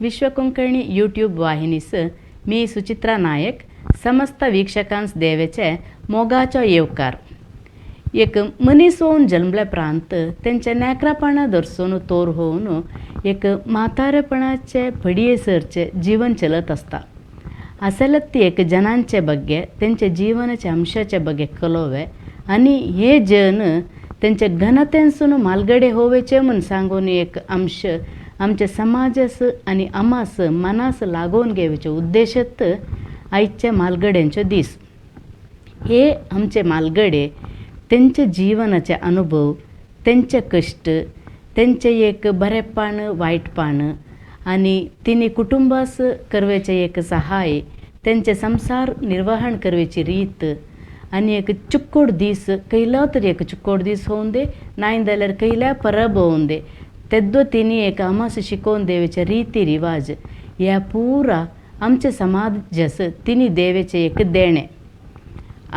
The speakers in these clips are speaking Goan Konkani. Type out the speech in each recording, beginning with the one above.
ವಿಶ್ವ ಕೊಂಕಣಿ ಯೂಟ್ಯೂब वाहिनीस मी सुचित्रा नायक समस्त वीक्षकांस देवेचे मोगाचो येवकार. एक मनीस होवन जल्मले प्रांत तेंचे नेकरापणा दर्सून तोर होवन एक म्हातारेपणाचे पडियेसरचे जीवन चलत आसता. असलत एक जनांचे ಬಗ್ಗೆ तेंचे जीवनाचे अंशाचे ಬಗ್ಗೆ कलोवे आनी हे जन तेंचे घनतेंसून मालगडे होवेचे म्हूण सांगून एक अंश आमच्या समाजास आनी आमास मनास लागोवन घेवचे उद्देशत आयचे मालगड्यांचे दीस. हे आमचे मालगडे तेंचे जीवनाचे अनुभव, तेंचे कश्ट, तेंचे एक बरेपण वायटपण आनी तिनी कुटुंबास करवेचे एक सहाय, तेंचे संसार निर्वहण करवेची रीत आनी एक चुक्कोड दीस कैला तरी एक चुक्कोड दीस होवन दे नाय जाल्यार कैल्या परब होवन दे तेद्दो तिनी एक आमास शिकोवन देवेचे रिती रिवाज ह्या पुरा आमचे समाजास तिनी देवेचे एक देणें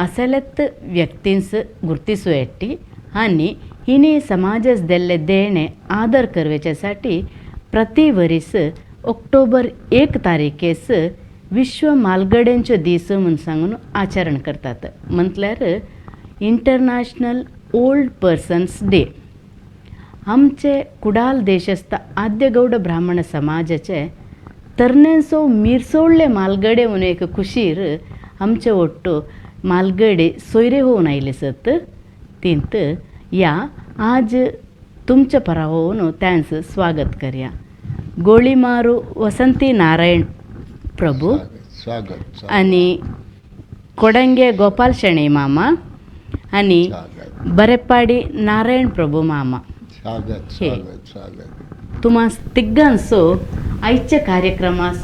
असलत व्यक्तींस गुर्तिसुयेट्टी आनी हिनी समाजास दिल्ले देणें आदर करवेच्यासाठी प्रति वरीस ऑक्टोबर 1 तारीखेस विश्व मालगड्यांचो दीस म्हूण सांगून आचरण करतात, म्हटल्यार इंटरनॅशनल ओल्ड पर्सन्स डे. आमचे कुडाल देशस्थ आद्यगौड ब्राह्मण समाजाचे तरण्यांचो मिरसोडले मालगडे म्हणून एक खुशीर आमचे ಒಟ್ಟು मालगडे सोयरे होवन आयले सत तींत या आज तुमच्या परा होवन त्यांचं स्वागत करया. गोळीमारू वसंती नारायण प्रभू स्वागत आणि कोडंगे गोपाल शणै मामा आणि बरेपाडी नारायण प्रभू मामा स्वागत स्वागत स्वागत. तुम्हा तिग्गांसो आयच्या कार्यक्रमास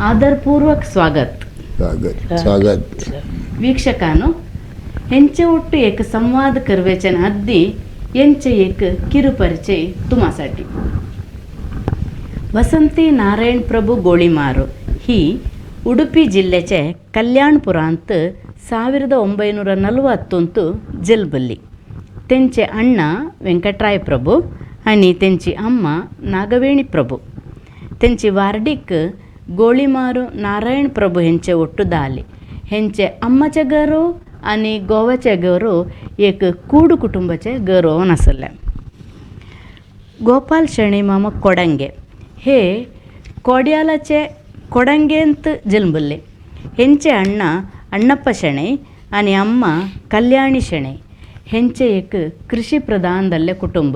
आदरपूर्वक स्वागत. स्वागत स्वागत. ವೀಕ್ಷಕಾನು ಹೆಂಚೆ ಒಟ್ಟು ಏಕ ಸಂವಾದ करवेचन हद्दी यांचे एक ಕಿರುಪರಿಚಯ तुमासाठी. वसंती नारायण प्रभू गोळीमाರು ही ಉಡುಪಿ ಜಿಲ್ಲೆಚೆ ಕಲ್ಯಾಣಪುರಾಂत 1941 ಜಲ್ಬಲ್ಲಿ. तेंचे अण्णा वेंकटराय प्रभू आनी तेंची अम्मा नागवेणी प्रभू. तेंची वार्डीक गोळीमारू नारायण प्रभू हेंचे ಒಟ್ಟು दाली. हेंचे अम्माचे घरो आनी गोवाचे घरो एक कूड कुटुंबाचे घरो आसलें. गोपाल शणै मामा कोडंगे हे कोड्यालाचे कोडंगेंत जल्मल्ले. हेंचे अण्णा अण्णप्प शणै आनी अम्मा कल्याणी शणै. हेंचे एक कृषी प्रधान जाल्लें कुटुंब.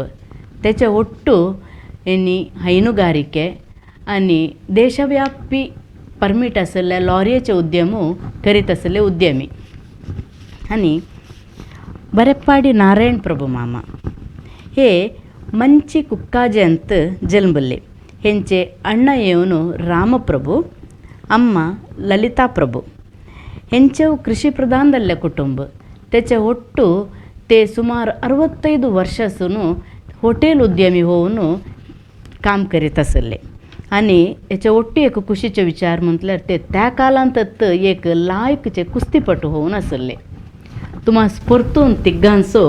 तेचे ಒಟ್ಟು हेणी हैनुगारिके आनी देशव्यापी परमीट आशिल्ले लॉरयेचे उद्यम करीत आशिल्ले उद्यमी. आनी बरेपाडी नारायण प्रभू मामा हे मंची कुक्काजेंत जल्मल्ले. हेंचे अण्णा येवन रामप्रभू, अम्मा ललिता प्रभू. हेंचेव कृषी प्रधान जाल्लें कुटुंब. तेचे ಒಟ್ಟು ते सुमार 65 वर्षासून होटेल उद्यमी होवन काम करीत आशिल्ले. आनी हेचे ಒಟ್ಟು एक खुशीचे विचार म्हटल्यार ते त्या काळांत एक लायकचे कुस्तीपटू होवन आशिल्ले. तुम्हा परतून तिग्गांचो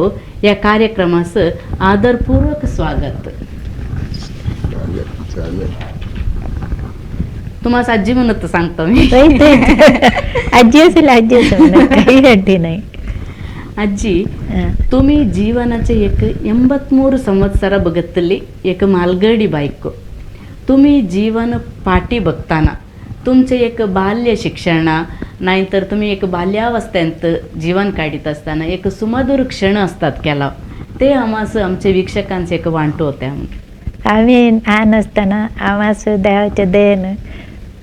ह्या कार्यक्रमास आदरपूर्वक स्वागत. स्वागत स्वागत. तुम्हाला आजी म्हणत सांगतो मी. आजी असेल आजी असेल काही अड्डी नाही. आजी, तुम्ही जीवनाचे एक 83 संवत्सरा बघतली एक मालगडी बायको. तुम्ही जीवन पाटी बघताना तुमचे एक बाल्य शिक्षण नाहीतर तुम्ही एक बाल्यावस्थेंत जीवन काढीत असताना एक सुमधुर क्षण असतात केला ते आम्हास आमचे वीक्षकांचे एक वांटो होते. आम्ही लहान असताना आम्हास देवाच्या दयेनं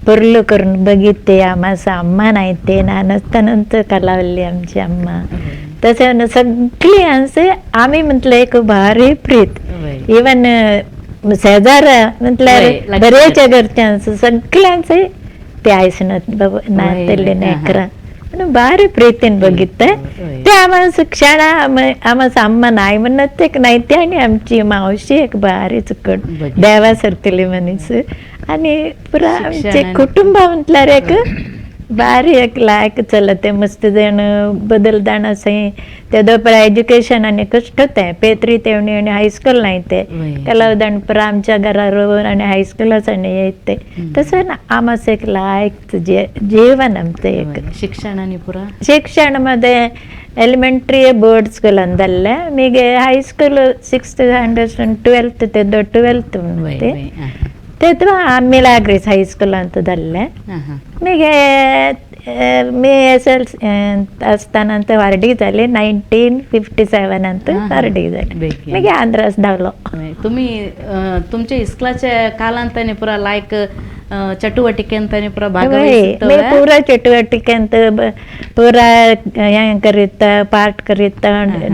पुरलो करून बघितले. आम्हास अम्मा नाही ते लहान असतानाच कलावली आमची अम्मा. तसं सगळी आमचे आम्ही म्हटलं एक भारी प्रीत. इवन शेजार म्हटल्यार बऱ्याच्या घरच्यांचं सगळ्यांचे ते आयसनत बाबा नातले नेकरा म्हणून भारी प्रीतीन बघितलं. ते आम्हाला क्षण आम्हाला अम्मा नाही म्हणत एक नाही ते. आणि आमची मावशी एक भारी चुकट देवा सारकेली मनीस. आणि पुरा आमचे कुटुंब म्हटल्यार एक भारी एक लायक चलते मस्त जण बदलदाण असे ते दोपर एज्युकेशन आणि कष्ट होते पेत्री तेवणी आणि हायस्कूल नाही ते वय. कलावदान पर आमच्या घरावर आणि हायस्कूलच आणि येते तसं ना आमचं एक लायक जे जीवन आमचं एक. वय. शिक्षण आणि पुरा शिक्षणमध्ये एलिमेंट्री बोर्ड स्कूल ಅಂದಲ್ಲ ಮಿಗೆ high school sixth standard twelfth ತೆದ್ದು twelfth वय ते वय हा. तेद्वा मिलाग्रीस हायस्कूल ಅಂತದಲ್ಲೇ हा, हा. ಮಿಗೆ मी एस एल असताना ಅಂತ वार्डी झाले 1957 ಅಂತ हा, हा. वार्डी झाले. बेगीन. ಮಿಗೆ आंध्रास धावलो. वय. तुम्ही तुमच्या इस्कलाच्या कालांताने पुरा लायक चटुवटिकेंताने पुरा वय, मी भागवहिसतोय. पुरा चटुवटिकेंत पुरा हें करीत पार्ट करीत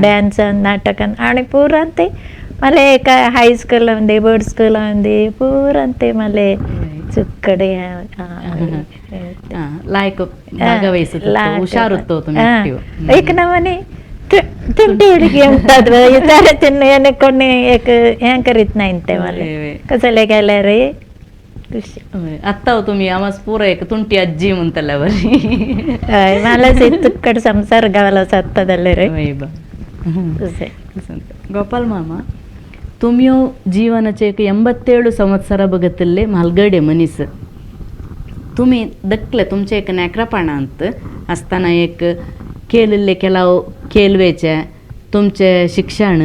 ड्यान्स नाटकान आणि पुरा ते मला एका हायस्कूलामध्ये बोर्ड स्कूलामध्ये पुरा ते मला चुक्कडे हा, लायक भागवहिसत हुशार होतो तुम्ही active. एक नवने तुमटी हुडकी म्हणतात विचारायचे कोणी एक हें करीत नाही ते वय, मला वय. कसले गेले रे खुशी. वय. आत्ता हो तुम्ही आम्हास पुरा एक तुमटी आजी म्हणतल्या बरी. हय, मला तुक्कड संसार गावाला साधता जाले रे. वय बा. तशें. ಗೋಪಾಲ್ ಮಾಮ ತುಮಿಯೋ ಜೀವನಚೆ एक 87 ಸಂವತ್ಸರ ಬಗತ್ತಲ್ಲೇ ಮಾಲ್ಗಡೆ ಮನೀಸ್ तुमी दकले तुमचे एक नेकरापणांत आसतना एक केलिल्ले केलाव केलवेचे तुमचे शिक्षण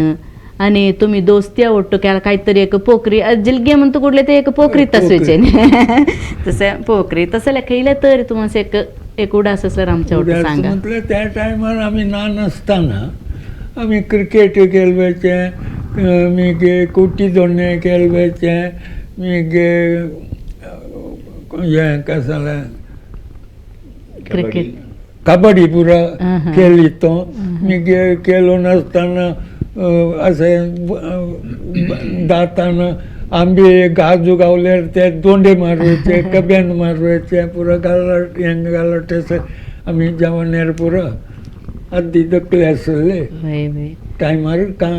आणि तुम्ही दोस्तिया ಒಟ್ಟು ಕೆಲ काहीतरी एक पोकरी जिलगे म्हणतो कुठले ते एक पोकरी तसवेचे तसे पोकरी तसले खयले तरी तुम्हाला एक एक उडास असल्यार आमच्या ಒಟ್ಟು उदास सांगा. म्हटलं त्या टायमार आमी ल्हान आसतना आमी क्रिकेट खेळपाचे, मागीर कुटी दोणे खेळपाचे, मागीर हें कसलें क्रिकेट कबड्डी पुरा आहा. खेळी तो. मागीर खेळून आसतना अशें दातान आंबे गाजू गावल्यार ते दोंडे मारवायचे, कब्यान मारवायचे, पुरा गालाट हें गालाट अशें आमी जेवणार पुरा आदी दकले आसले. वय वय. टायमार का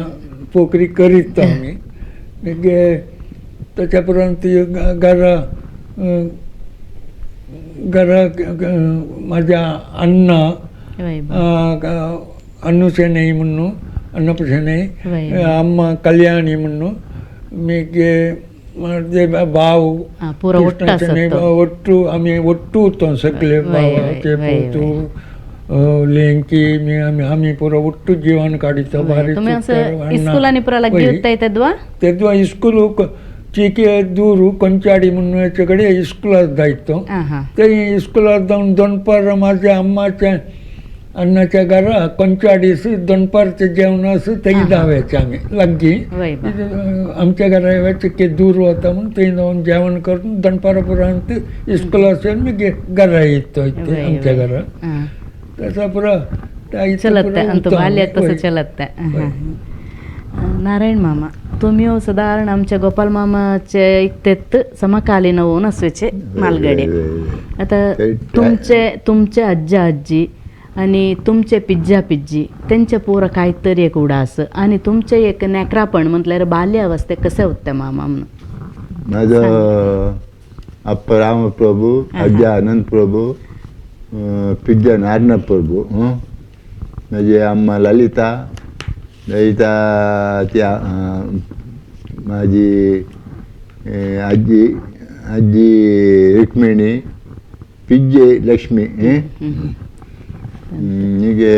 पोकरी करीत तो आमी. मागीर ताच्या उपरांत घरा घरा म्हाज्या अण्णा वय अन्नू शेणै म्हणून अण्णप्प शेणै, वय. अम्मा कल्याणी म्हणून, मागीर म्हाजे भाव हा, पुरा कृष्ण ಒಟ್ಟು शेणै, आसत तो. ಒಟ್ಟು आमी ಒಟ್ಟು उरतो सगळे वय, वय, भावाचे वय, पोतू लेंकी आमी आमी पुरो ಒಟ್ಟು जीवन काडितो बारीक. तुम्ही असं इस्कुलांनी पुरा लागली उत्ता येतात तेद्वा इस्कूल चिके दूर कंचाडी म्हणून याचे कडे इस्कुलात जायतो. हा हा. ते इस्कुलात जाऊन दनपार माझ्या अम्माच्या अण्णाच्या घरा कंचाडीस दनपारचे जेवण असं ते धावायचे आम्ही लागी. वय बा. आमच्या घरा चिके दूर होता म्हणून ते जाऊन जेवण करून दनपारापर्यंत इस्कुलासून मी घरा येतो इथे वय, आमच्या वय. घरा हा. तसा पुरा त्या इथं चलत पुरा अंत होतो बाल्य आम्ही. तसं वय. चलत. नारायण मामा तुम्ही साधारण आमच्या गोपाल मामाचे इकतेत समकालीन होऊन असवेचे मालगडे. आता तुमचे तुमचे आज्जा आजी आणि तुमचे पिज्जा पिज्जी त्यांच्या पोरं काहीतरी एक उडास आणि तुमचे एक नेकरापण म्हटल्यार बाल्य अवस्थे कसे होते मामा म्हणून? माझं अप्पा राम प्रभू, आज्जा आनंद प्रभू, पिज्जा नारायण प्रभू, हं. माझी अम्मा ललिता, ललिता त्या माझी आजी आजी रुक्मिणी, पिज्जे लक्ष्मी, हं. ಹೀಗೆ.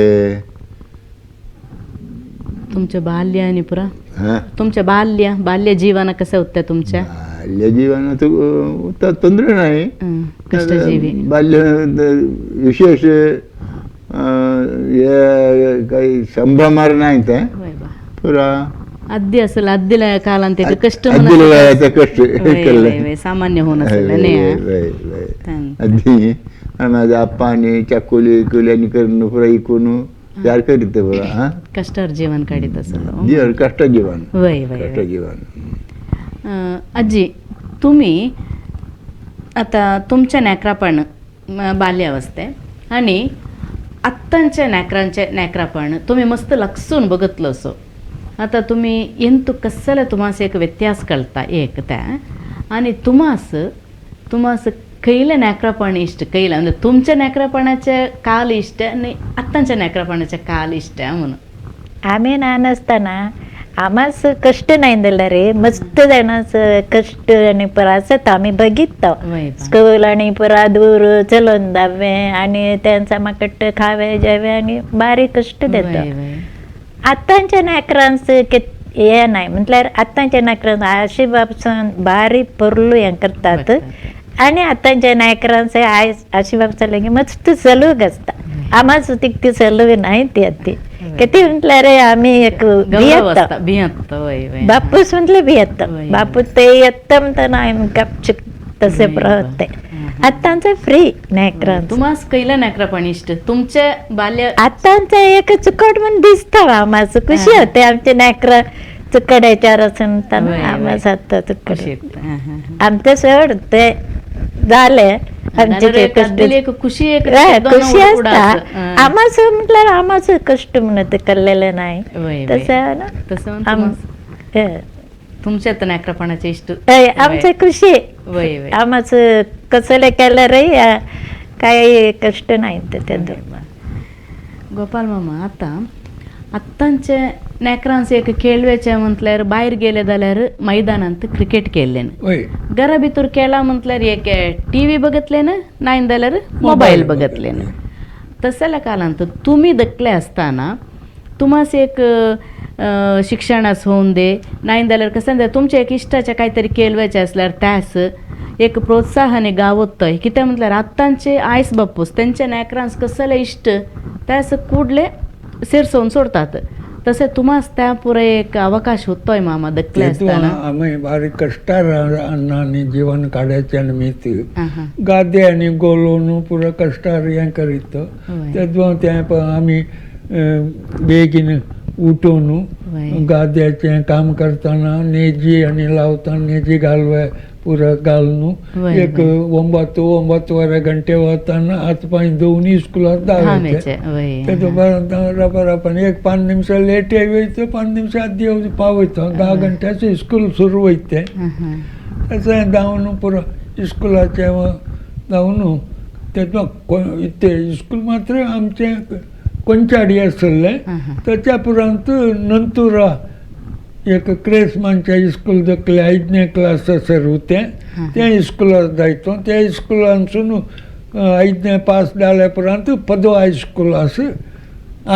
तुमचं बाल्य आणि पुरा हां. तुमच्या बाल्य बाल्य जीवन कसं होतं तुमच्या? बाल्य जीवन ತೊಂದರೆ नाही. कष्टजीवी. बाल्य विशेष हे काही संभ्रमार नाही ते वय बा. पुरा. अद्दी असेल अद्दीला कालांत एक कष्ट अद्दीला काळाचं कष्ट वय, केलं. वय, वय, सामान्य होऊन असेल नाही वय, हा? वय, वय. Thank. आधी आणि माझा आप्पाने चाकोली कुल्यानी करून पुरा इकून तयार करीत पुरा हा. कष्टावर जीवन काढीत असेल. जीवन कष्ट जीवन. वय वय कष्ट वय. जीवन. आजी तुम्ही आता तुमच्या नेकरापण बाल्यावस्थे आणि आत्तांच्या नेकरांचे नेकरापण तुम्ही मस्त लक्षून बघितलं असो. आता तुम्ही ಎಂತು कस्सले तुम्हास एक व्यत्यास कळता एक त्या आणि तुम्हास तुम्हास खयलें नेकरापण इश्ट खयलें म्हणजे तुमच्या नेकरापणाचे काल इश्ट आनी आतांच्या नेकरापणाचे काल इश्ट म्हणून. आमी ल्हान आसतना आमास कश्ट नाही दिले रे, मस्त जाणांच कश्ट आनी परासत आमी बघितलो. स्कूल आनी पुरा दूर चलोवन धावे आनी तेंचा म्हाका खावे जेवे आनी बारीक कश्ट देता. आतांच्या नेकरांच हें नाही म्हटल्यार आतांच्या नेकरांच आशी बाबसान बारीक पर्लू हें करतात आनी आतांच्या नायकरांच आयज आशी बाबसा लागीं मस्त सलूक आसता. आमाच तितकी सलूक नाही ती आती कितें म्हटल्यार आमी एक भियेता, बापूस म्हटल्यार भियेता, बापूस ते येता म्हणटना आमी गपचूप तशें प्रवते. आतांचे फ्री नेकरांच. तुमास खयलें नेकरापण इश्ट तुमचे बाल्य? आतांचे एक चुकट म्हण दिसता आमाच खुशी होते आमचे नेकरां चुकड्याच्यार आसून म्हणटाना आमास आतां चुकट आमचे सोड ते जाले आमचे खुशी खुशी आसता. आमाच म्हटल्यार आमाच कश्ट म्हणून ते केल्लेले नाही तशें ना. तुमच्या नेकरापणाचे इश्ट आमचे खुशी आमाच कसले केल्यार काय कश्ट नाही ते. गोपाल मामा आतां आत्तांचे नेकरांचे एक खेळवेचे म्हटल्यार भायर गेले जाल्यार मैदानांत क्रिकेट खेळ्ळें, घरा भितर खेळा म्हटल्यार एक टी व्ही बघितलें नाय जाल्यार मोबायल बघितलें. तसल्या काळांत तुमी दकले आसतना तुमास एक शिक्षणास होवन दे नाय जाल्यार कशें जाल्यार तुमच्या एक इश्टाचें कांय तरी खेळवेचें आसल्यार त्यास एक प्रोत्साहन गावतय. कितें म्हटल्यार आत्तांचे आयस बापूस तेंच्या नेकरांस कसले इश्ट त्यास कुडले सेरसोवन सोडतात. तशें तुमास त्या पुराय एक अवकाश होतोय मामा दकले आसतना. आमी बारीक कश्टार अन्नांनी जीवन काडायचें निमित्त गादे आनी गोलोवन पुरो कश्टार हें करीत तेदो तें आमी बेगीन उठोवन गाद्याचें काम करतना नेजी आनी लावतना नेजी घालवे पुरो घालून एक 9 वरां घंटे वतना हात पांय धुवन स्कुलाक धांवायचें. तेजो उपरांत रपा रपान एक 5 निमशां लेट वयता, 5 निमशां आदी पावयता, 10 घंट्याचें स्कूल सुरू वयता तें. तशें धांवन पुरो स्कुलाचें धांवन तेजो तें स्कूल मात्र आमचें कोंचाडी आसलें. ताच्या उपरांत नंतुरा एक क्रेसमानच्या स्कूल दकले आयदने क्लास सर होतें त्या स्कुलाक जायतो. त्या स्कुलांसून आयदने पास जाल्या उपरांत पदवा हायस्कूल आस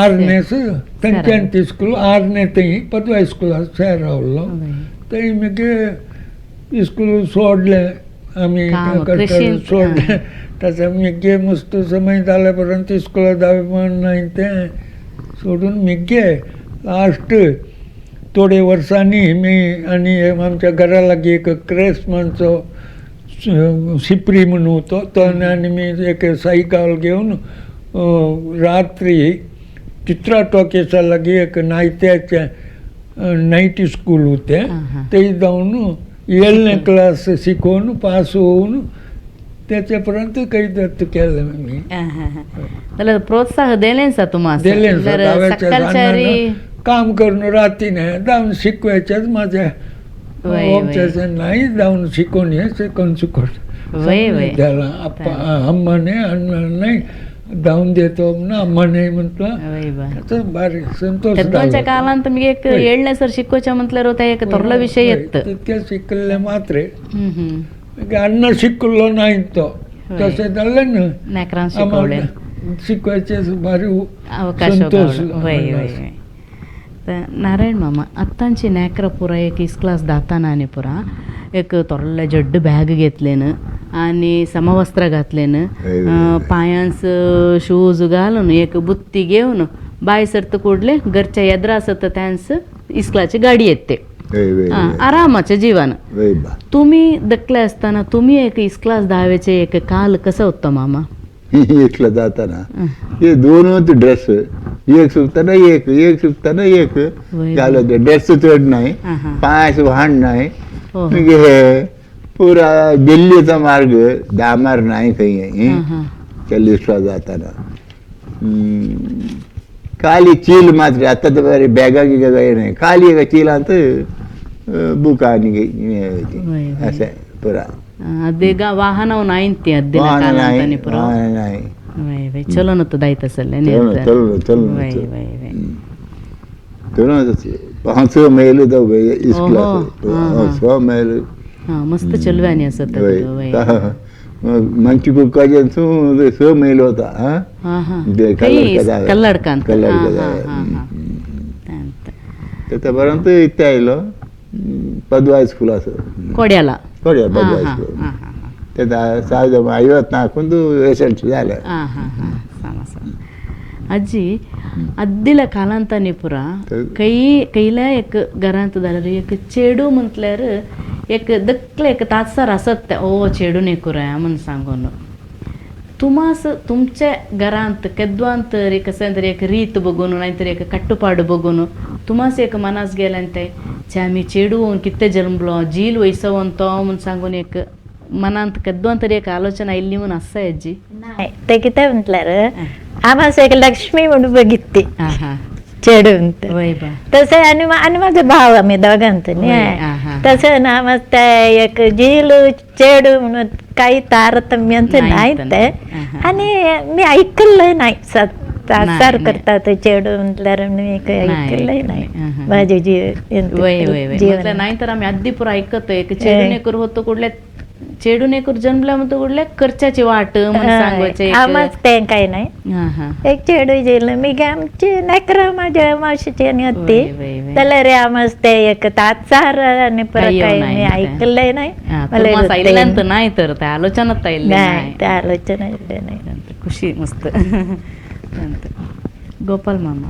आर्नेस थंयच्यान स्कूल आर्ने थंय पदवा हायस्कुलाक सर रावलो. थंय मागीर स्कूल सोडलें आमी सोडलें. तशें मागीर मस्त समय जाल्या उपरांत स्कुलाक धांवे नाय तें सोडून मागीर लास्ट थोडे वर्सांनी मी आनी आमच्या घरा लागीं एक क्रेसमानचो सिपरी म्हणून होतो तो आनी मी एक सायकल घेवन रात्री चित्रा टॉकीसा लागीं एक नायत्याचें नायट स्कूल होतें थंय जावन 7 क्लास शिकोवन पास होवन त्याच्या उपरांत काही दत्त केलें मी. जाल्यार प्रोत्साह दिलें तुमा दिलें काम करून रातीने जावन शिकवायचेच माझ्या नाही जावन शिकोवन हे शिकोवन शिकोवन अम्माने अण्णा नाही धांवन देतो ना अम्माने म्हटलं बारीक संतोष. तेदोच्या काळांत तुमी एक 7 सर शिकोवचें म्हटल्यार ते एक थोडलो विशय येता. तितकें शिकल्लें मात्र अण्णा शिकलो नाही तो तशें जालें न्हू नेकरान शिकवलें शिकवायचें भारी अवकाश. वय नारायण मामा आतांची नेकरां पुराय एक इस्क्लास दाताना आनी पुरा एक थोडले जड्ड बॅग घेतलें आनी समवस्त्र घातलें, पांयांस शूज घालून एक बुत्ती घेवन बाय सरत कुडले घरच्या येद्रा आसत त्यांस इस्कलाची गाडी येते आरामाचे जीवन. तुमी दकले आसतना तुमी एक इस्क्लास धावेचे एक काल कसो होतो मामा? एकला जाताना हे दोनच ड्रेस, एक सुकताना एक, एक सुकताना एक घालत, ड्रेस चड नाही, पांयस व्हाण नाही. मागीर हे पुरा दिल्लीचा मार्ग दामार नाही खंय चल्लीसला जाताना खाली चील मात्र. आता तर बरे बॅगा गिगा काय नाही, खाली एका चिलांत बुका आनी अशें पुरा. ಅದೇಗ ವಾಹನವು ನಾಯಿಂತಿ ಅದ್ದಿನ ಕಾಲಾಂತನಿ ಪುರ ವೈ ವೈ ಚಲೋ ನತ್ತು ದಾಯ್ತ ಸಲ್ಲೆ ಚಲೋ ಚಲೋ 500 मैल 100 मैल मस्त चलव्यानी असत मंची कुक्काचे 100 मैल होता कल्लडकांत त्यापर्यंत इथे आयलो पदवा हायस्कूल असं कोड्याला कोड्या पदवा हायस्कूल 1954 एस एल सी झालं. ಅಜ್ಜಿ ಅದ್ದಿಲ ಕಾಲಾಂತಾನಿ ಪುರ ಕೈ ಕೈಲ एक घरांत जाल्यार एक चेडू म्हटल्यार एक दकले एक तासार आसत ते ओ चेडू न्ही कुराय म्हूण सांगून तुमास तुमच्या घरांत केद्वान तर कशें तरी एक रीत बघून नाय तर एक कट्टुपाಡು बघून तुमास एक मनास गेल्यान ते छे आमी चेडू कितें जल्मलो झील वयसवन तो म्हूण सांगून एक मनांत केद्वान तरी एक आलोचना आयिल्ली म्हूण आसा आजी. नाही ते कितें म्हटल्यार आमास एक लक्ष्मी म्हणून बघितली चेडून तसं आणि आणि माझा भाव आम्ही दोघांत न्ही तसं ना आमास ते एक झील चेडू म्हणून काही तारतम्यांचं नाही ते आणि मी ऐकलं नाही सार करतात चेडू म्हटल्यार मी ऐकलंय नाही माझे जीव नाही. तर आम्ही अद्दी पुरा ऐकतो एक चेडूनेकर होतो कुठल्या चेडूनेकर जन्मला म्हणतो कुठल्या खर्चाची वाट म्हणून सांगवायचे आमाच ते काय नाही एक चेडू जेल मी आमचे नेकरा माझ्या मावशीची आणि होती त्याला रे आमाच ते एक ताचार आणि परत काही मी ऐकलंय नाही मला नाही तर त्या आलोचनात नाही त्या आलोचना नाही खुशी मस्त. गोपाल मामा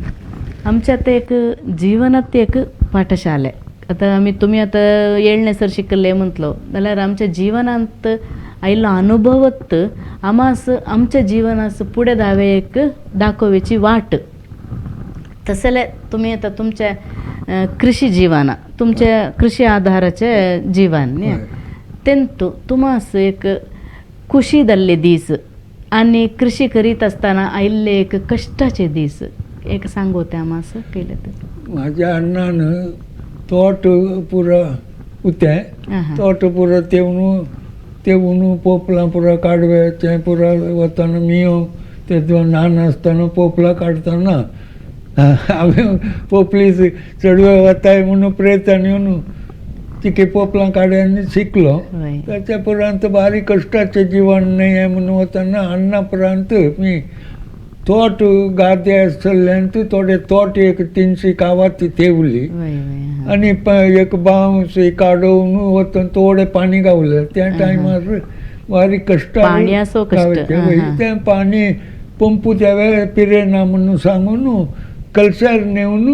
आमच्या आता एक जीवनात एक पाठशाले आता आमी तुमी आतां येळणे सर शिकले म्हटलो जाल्यार आमच्या जिवनांत आयिल्लो अनुभवत आमास आमच्या जिवनास फुडें धावे एक दाखोवची वाट. तसले तुमी आतां तुमच्या कृषी जिवना तुमच्या कृषी आधाराचे जिवन न्ही तेंतू तुमास एक खुशी जाल्ले दीस आनी कृषी करीत आसतना आयिल्ले एक कश्टाचे दीस एक सांगो ते आमास केले तर. माझ्या अण्णान तोट पुरा उतें तोट पुरा तेवणू तेवणू पोपलां पुरा काडवे तें पुरा वतना मियो ते ल्हान आसतना पोपलां काडटना हांवें पोपली चेडवे वताय म्हणून प्रेतान येवन तिके पोपलां काडे आनी शिकलो. ताच्या उपरांत बारीक कश्टाचें जिवन न्ही हें म्हणून वतना अण्णा उपरांत मी तोट गादे आसल्यान थोडे तोट एक 300 कावाती तेवली आनी एक बांस काडोवन वतना थोडें पाणी गावलें त्या टायमार बारीक कश्ट तें पाणी पंपू त्या वेळार पिरेना म्हणून सांगून कलशार नेवन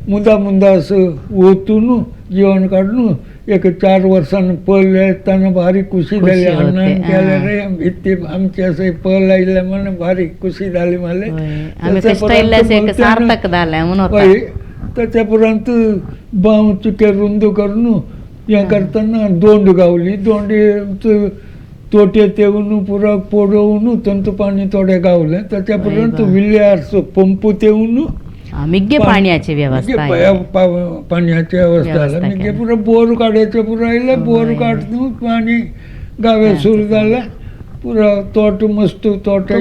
मुंदा मुंदा असं ओतून जेवण काडून एक 4 वर्सांनी पल येतना बारीक खुशी जाली. अण्णान केले रे इतके आमचे असे पल आयले म्हणून बारीक खुशी जाली मला. त्याच्या उपरांत बांव चुके रुंद करून हें करतना दोंड गावली दोंडी तोटे तेवन पुरा पडोवन तंतू पाणी थोडें गावलें. त्याच्या उपरांत विल्यार पंपू तेवन मिगे पाण्याची व्यवस्था पाण्याची व्यवस्था जाली. मिगे पुरा बोर काडायचे पुरा आयले बोर काडून पाणी गावे सुरू जालें पुरा तोट मस्त तोट.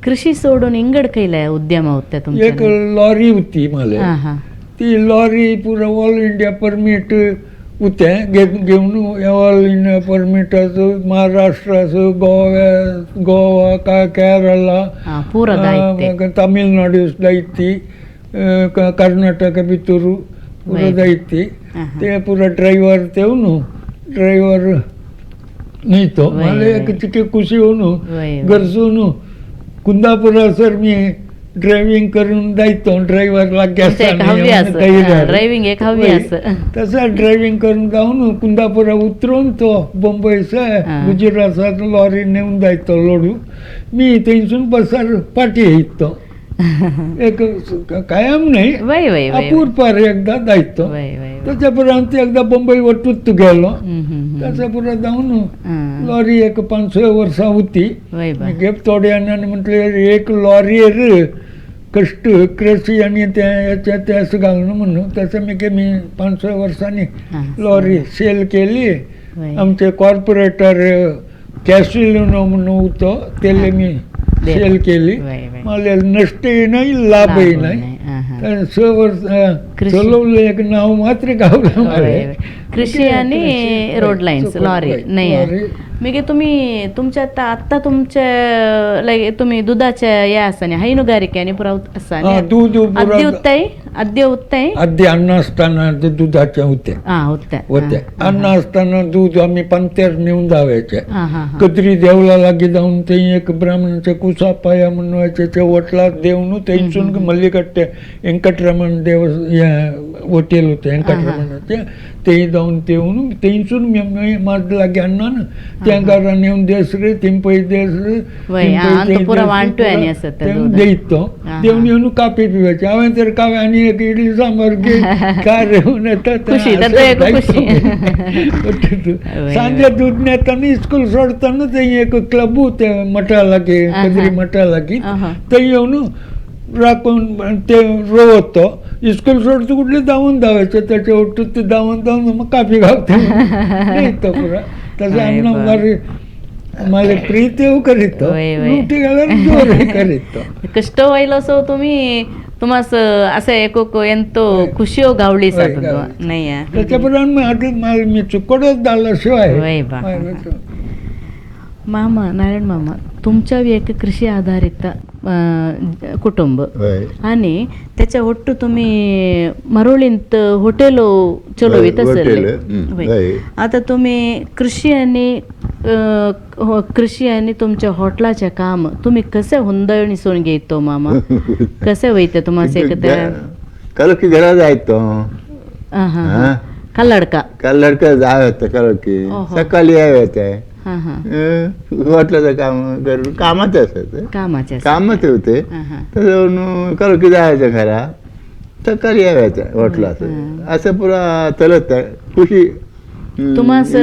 कृषी सोडून इंगड कैले उद्यम होते तुमचे? एक लॉरी होती मला ती लॉरी पुरा ऑल इंडिया परमिट होते घेऊन ऑल इंडिया परमिट असो महाराष्ट्र असो गोवा गोवा का केरला पुरा तमिळनाडू जायती कर्नाटक भितर पुरा जायती ते पुरा ड्रायव्हर तेवन ड्रायव्हर न्ही तो मला एक तिके खुशी होऊन गरजून कुंदापुरा सर मी ड्रायव्हिंग करून जायतो ड्रायव्हर लागीं आसता ड्रायव्हिंग एक हव्यास तसं ड्रायव्हिंग करून जावन कुंदापुरा उतरून तो बंबय गुजरात लॉरी नेवन जायतो लोडू मी थंयसून बसार पाटी येयतो एक कायम नाही अपूर्पार एकदा जायतो. त्याच्या उपरांत एकदा बंबई वटूत गेलो. त्याच्या उपरांत जावन लॉरी एक 5-6 वर्सां होती घेप थोड्यान म्हटलें एक लॉरीर कश्ट कृषी आनी तें हेचें तें घालून म्हणून तशें मागीर मी 5-6 वर्सांनी लॉरी सेल केली. आमचे कॉर्पोरेटर कॅसिलिनो म्हणून होतो, त्याला मी सेल केली. मला नष्टही नाही लाभही नाही. कारण 6 वर्ष चलवलं एक नाव मात्र गावलं मला. कृषी आणि रोड लाईन्स लॉरी नाही. मी तुम्ही तुमच्या आता आत्ता तुमच्या तुम्ही दुधाच्या या असा हैनुगारिके आणि पुरा असा दूध अद्य उत्ताई अद्य उत्ताई अद्य अन्न असताना दुधाच्या होत्या होत्या. अन्न असताना दूध आम्ही पंत्यार नेऊन जावायचे. कद्री देवला लागी जाऊन ते एक ब्राह्मणाच्या कुसा पाया म्हणवायचे वटला देऊन तेथून मल्लिकट्टे व्यंकटरमण देव हॉटेल होते व्यंकटरमणाचे ते जाऊन तेऊन तेथून माझं लागी अण्णा ना त्या घरा नेऊन देस रे तिंपई देस रे देतो देऊन येऊन कापी पिवायचे. हांवें तर कावे आनी एक इडली सांबार घे काय रेवन येता सांजे दूध नेताना स्कूल सोडताना ते एक क्लब होते मठा लागी कद्री मठा लागी ते येऊन राखून ते रोवतो. स्कूल सोडतो कुठले धावून धावायचे त्याच्या ओटून ते धावून धावून मग काफी गावते नाही तो पुरा. तसं अण्णा मला प्रीत करीत करीत कष्ट व्हायला असो तुम्ही तुम्हास असं एक एंतो खुशियो गावली नाही त्याच्याप्रमाणे मी चुकडच झालं शिवाय. मामा नारायण मामा तुमच्या एक कृषी आधारित कुटुंब आणि त्याच्या ಒಟ್ಟು तुम्ही मरोळींत हॉटेल चलवीत असेल. आता तुम्ही कृषी आणि कृषी आणि तुमच्या हॉटेलाचे काम तुम्ही कसे ಹೊಂದಾಣಿಸೋನ್ घेतो मामा कसे वयते तुम्हाला एक कलकी घरा जायतो कल्लडका कल्लडका जाय होतं कलकी सकाळी याय होते हॉटेलाचं काम करून कामाच असायचं कामाचे कामाच होते. तर कलकी जायचं घरा सकाळी यायचं हॉटेलाचं असं पुरा चलत खुशी. तुम्हास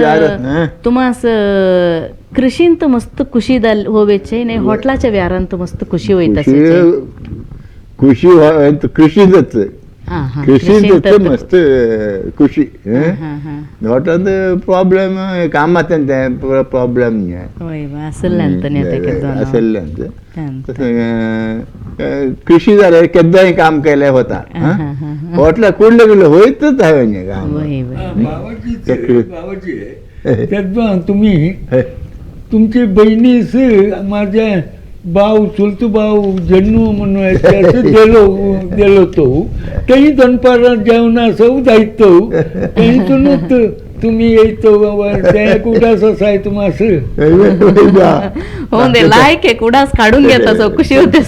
तुम्हास कृषींत मस्त खुशी होवेचे नाही हॉटेलाच्या व्यारांत मस्त खुशी होईत असे. खुशी कृषीच कृषींत मस्त खुशी. हॉटेलांत प्रॉब्लेम कामात प्रॉब्लेम आसल्लें. कृषी जाल्यार केन्नाय काम केलें वता हॉटेलाक कुडले कुडले वयतच हांवें काम. तेन्ना तुमी तुमची बहिणीस माझ्या भाव चुलतो भाव जन्नू म्हणून दिलो दिलो तो तेही दनपारां जेवणा सौ जायतो तेतूनच तुम्ही येतो ते कुडास असाय तुम्हास हो लायक आहे कुडास काढून घेता सो खुशी होते.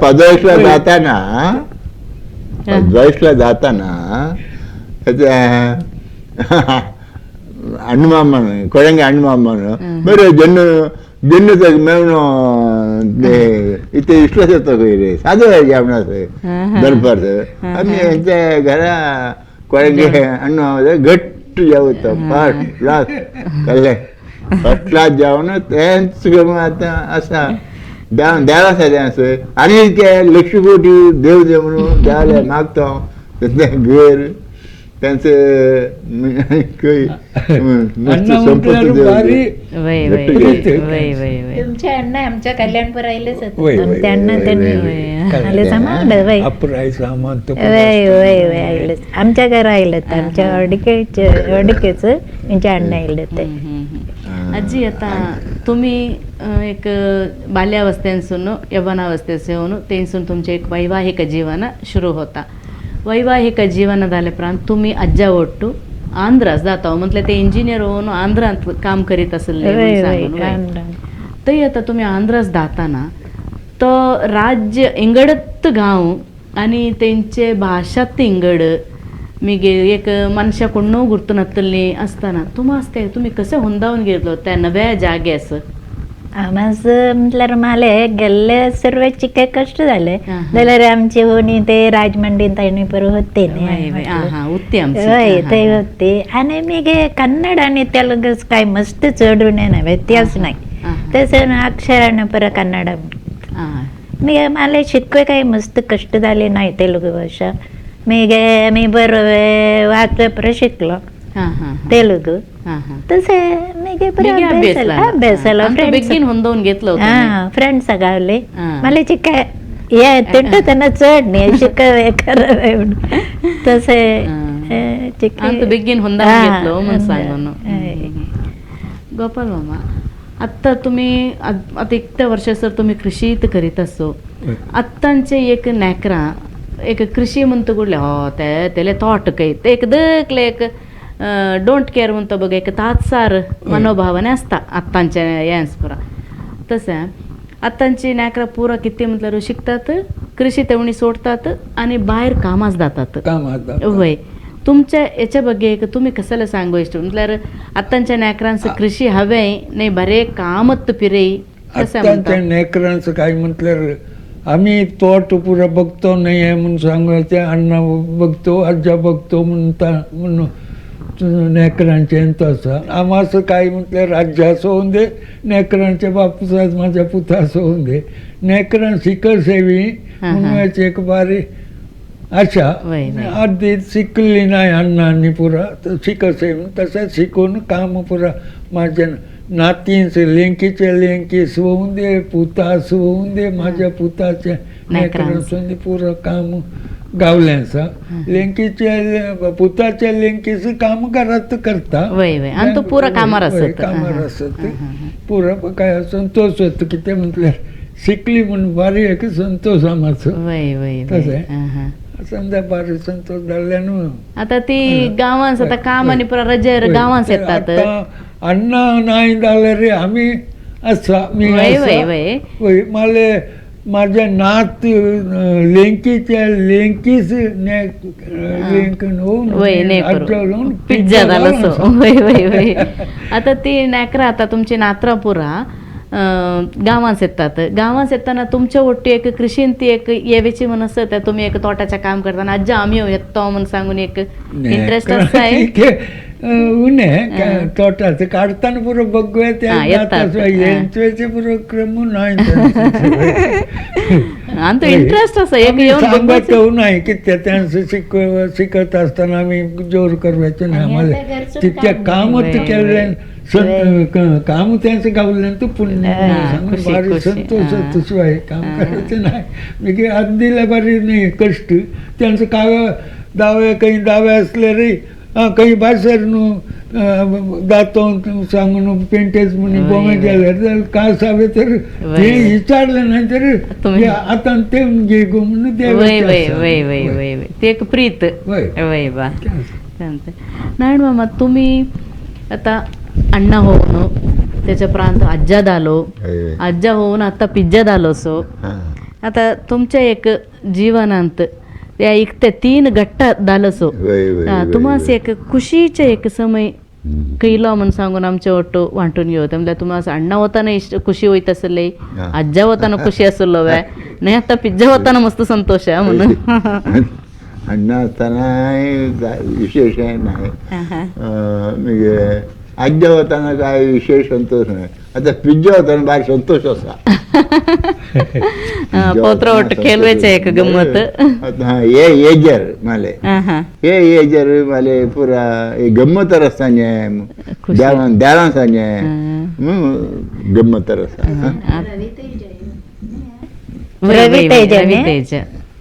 पदवीसला जाताना पदवीसला जाताना अण्णमामन कोडंगे अण्णमामन बरं जन्नू जन्नू मेळून इथे इश्वास येतो रे साधं जेवणाचं दनपारचं. आम्ही यांच्या घरा कोडंगे अण्णा घट्ट जेवतो फर्स्ट क्लास कल्ले फर्स्ट क्लास जेवण तेंच आतां आसा देव आसा तें आनी ते लक्ष्मीकोटी देव देव म्हणून देवाले मागता तें घर त्यांचे तुमचे अण्णा आमच्या कल्याणपूर आयलेच त्यांना त्यांनी आमच्या घरा आयले आमच्या अडकेच अडकेच त्यांच्या अण्णा आयले ते. आजी आता तुम्ही एक बाल्यावस्थेसून यवनावस्थेस येऊन तेनसून तुमचे एक वैवाहिक जीवन सुरू होता. वैवाहिक जीवन जाले उपरांत तुमी आज्जा ಒಟ್ಟು आंध्रास जाता म्हटल्यार ते इंजिनियर होऊन आंध्रांत काम करीत आसले सांगून. थंय आतां तुमी आंध्रास जाताना तो राज्य इंगडत गांव आनी तेंचे भाशा इंगड मिगे एक मनशा कोण्णू गुर्तनातली आसतना तुमास ते तुमी कसे ಹೊಂದಾवन घेतलो त्या नव्या जाग्यास? आमास म्हटल्यार माले गेल्ले सर्व चिके कष्ट जाले जाल्यार आमचे होनी ते राजमंडीन ताणी पर होते न्ही हय ते होते. आनी मगे कन्नड आनी तेलुगू काय मस्त चड ना व्यत्यास नाही तसं अक्षरान पर कन्नड मगे माले शिकवे काय मस्त कष्ट जाले नाही तेलुगू भाषा. मगे मी बरोवे वाचवे पर शिकलो. तेलुगू तसे मी अभ्यासाला बेगीन होंदोवन घेतलं. हां, फ्रेंड्स गावले मला काय हे तिंटू त्यांना चड नाही शिकवे करावे म्हणून तसे बेगीन होंदावन घेतलं म्हणून सांगून. गोपाल मामा, आत्ता तुम्ही आता इतक्या वर्ष सर तुम्ही कृषी करीत असो, आत्तांचे एक नेकरा एक कृषी म्हणतो कुठले हो ते तेले तोट काही ते एक दकले एक don't care म्हणतो बघ, एक तात्सार मनोभावाने असता आत्तांच्या यांस पुरा. तसं आत्तांची नेकरा पुरा किती म्हटल्यावर शिकतात, कृषी तेवणी सोडतात आणि बाहेर कामास जातात. वय तुमच्या याच्या ಬಗ್ಗೆ एक तुम्ही कशाला सांगू इष्ट म्हटल्यार आत्तांच्या नेकरांचं कृषी हवे नाही बरे कामत पिरे कसं आत्तांच्या नेकरांचं काय म्हटल्यावर आम्ही तोट पुरा बघतो नाही आहे म्हणून सांगायचे, अण्णा बघतो आज्जा बघतो म्हणता म्हणून नेकरांचे तसं आम्हाचं काय म्हटलं राज्याचं होऊन दे, नेकरांच्या बापूचा माझ्या पुताचं होऊन दे, नेकरां शिकसेवी म्हणून एक बारी आशा. आधी शिकली नाही अण्णांनी पुरा तर शिकसेवी तसं शिकून काम पुरा माझ्या नातींचे लेंकीचे लेंकीस होऊन दे, पुतास होऊन दे, माझ्या पुताचे नेकरांसून दे पुरं काम गावल्यांचा लेंकीच्या पुताच्या लेंकीचं काम घरात करता पुरा कामार असत, कामार असत पुरा काय संतोष होतो की ते म्हटलं शिकली म्हणून बारी एक संतोष आमाचो. तसं आहे समजा बारी संतोष जाल्ल्यान आता ती गावांस आता काम आणि पुरा रजेर गावांस येतात. अण्णा नाही जाले रे आम्ही आसा मी वय माले माझ्या नात लेंकीच्या लेंकीच लेंक पिज्जा झालं. वय वय वय आता ती नेकरा आता तुमची नात्रा पुरा गावांस येतात, गावांस येताना तुमच्या ओटी एक कृषीन ती एक येवेची म्हण असत, तुम्ही एक तोटाचे काम करताना आज्जा आम्ही येतो म्हणून सांगून एक इंटरेस्ट असता उणे तोटाचं काढताना पुरो बघूया त्या पुरो क्रम नाही आणि तो इंटरेस्ट असा एक येऊन सांगत नाही की त्यांचं शिकत असताना आम्ही जोर करवायचे नाही आम्हाला तितक्या कामच केले काम त्यांचं गावलं तर पुण्य बारी संतोष शिवाय काम करायचं नाही. मी आदीला बारी नाही कष्ट त्यांचं काय दावे काही दावे असले रे काही भाशेर न्हू दातो सांगून पेंटेज म्हणून गोमे गेले काय सावे तर ते विचारले नाही तर आता ते घे गो म्हणून ते एक प्रीत. वय बा नारायण मामा, तुम्ही आता अण्णा होऊन त्याच्या प्रांत आज्जा दालो, आज्जा होऊन आता पिज्जा दालो सो आता तुमच्या एक जीवनांत त्या एक ते तीन घट्टा दालसो तुम्हाला एक खुशीचे एक समय कैलो म्हणून सांगून आमचे ಒಟ್ಟು वांटून घेवत म्हटल्यार तुम्हाला अण्णा होताना इष्ट खुशी होईत असले, आज्जा होताना खुशी असलो वे नाही आता पिज्जा होताना मस्त संतोष आहे म्हणून. अण्णा असताना विशेष नाही, म्हणजे आज्जा होताना काय विशेष संतोष नाही, आता पिज्जा होताना भारी संतोष असा. पोत्र ಒಟ್ಟು खेळवायचे एक गम्मत. हे एजर माले हे एजर माले पुरा हे गम्मतर आसता देवान देवान सांगे गम्मतर आसा. रवी तेज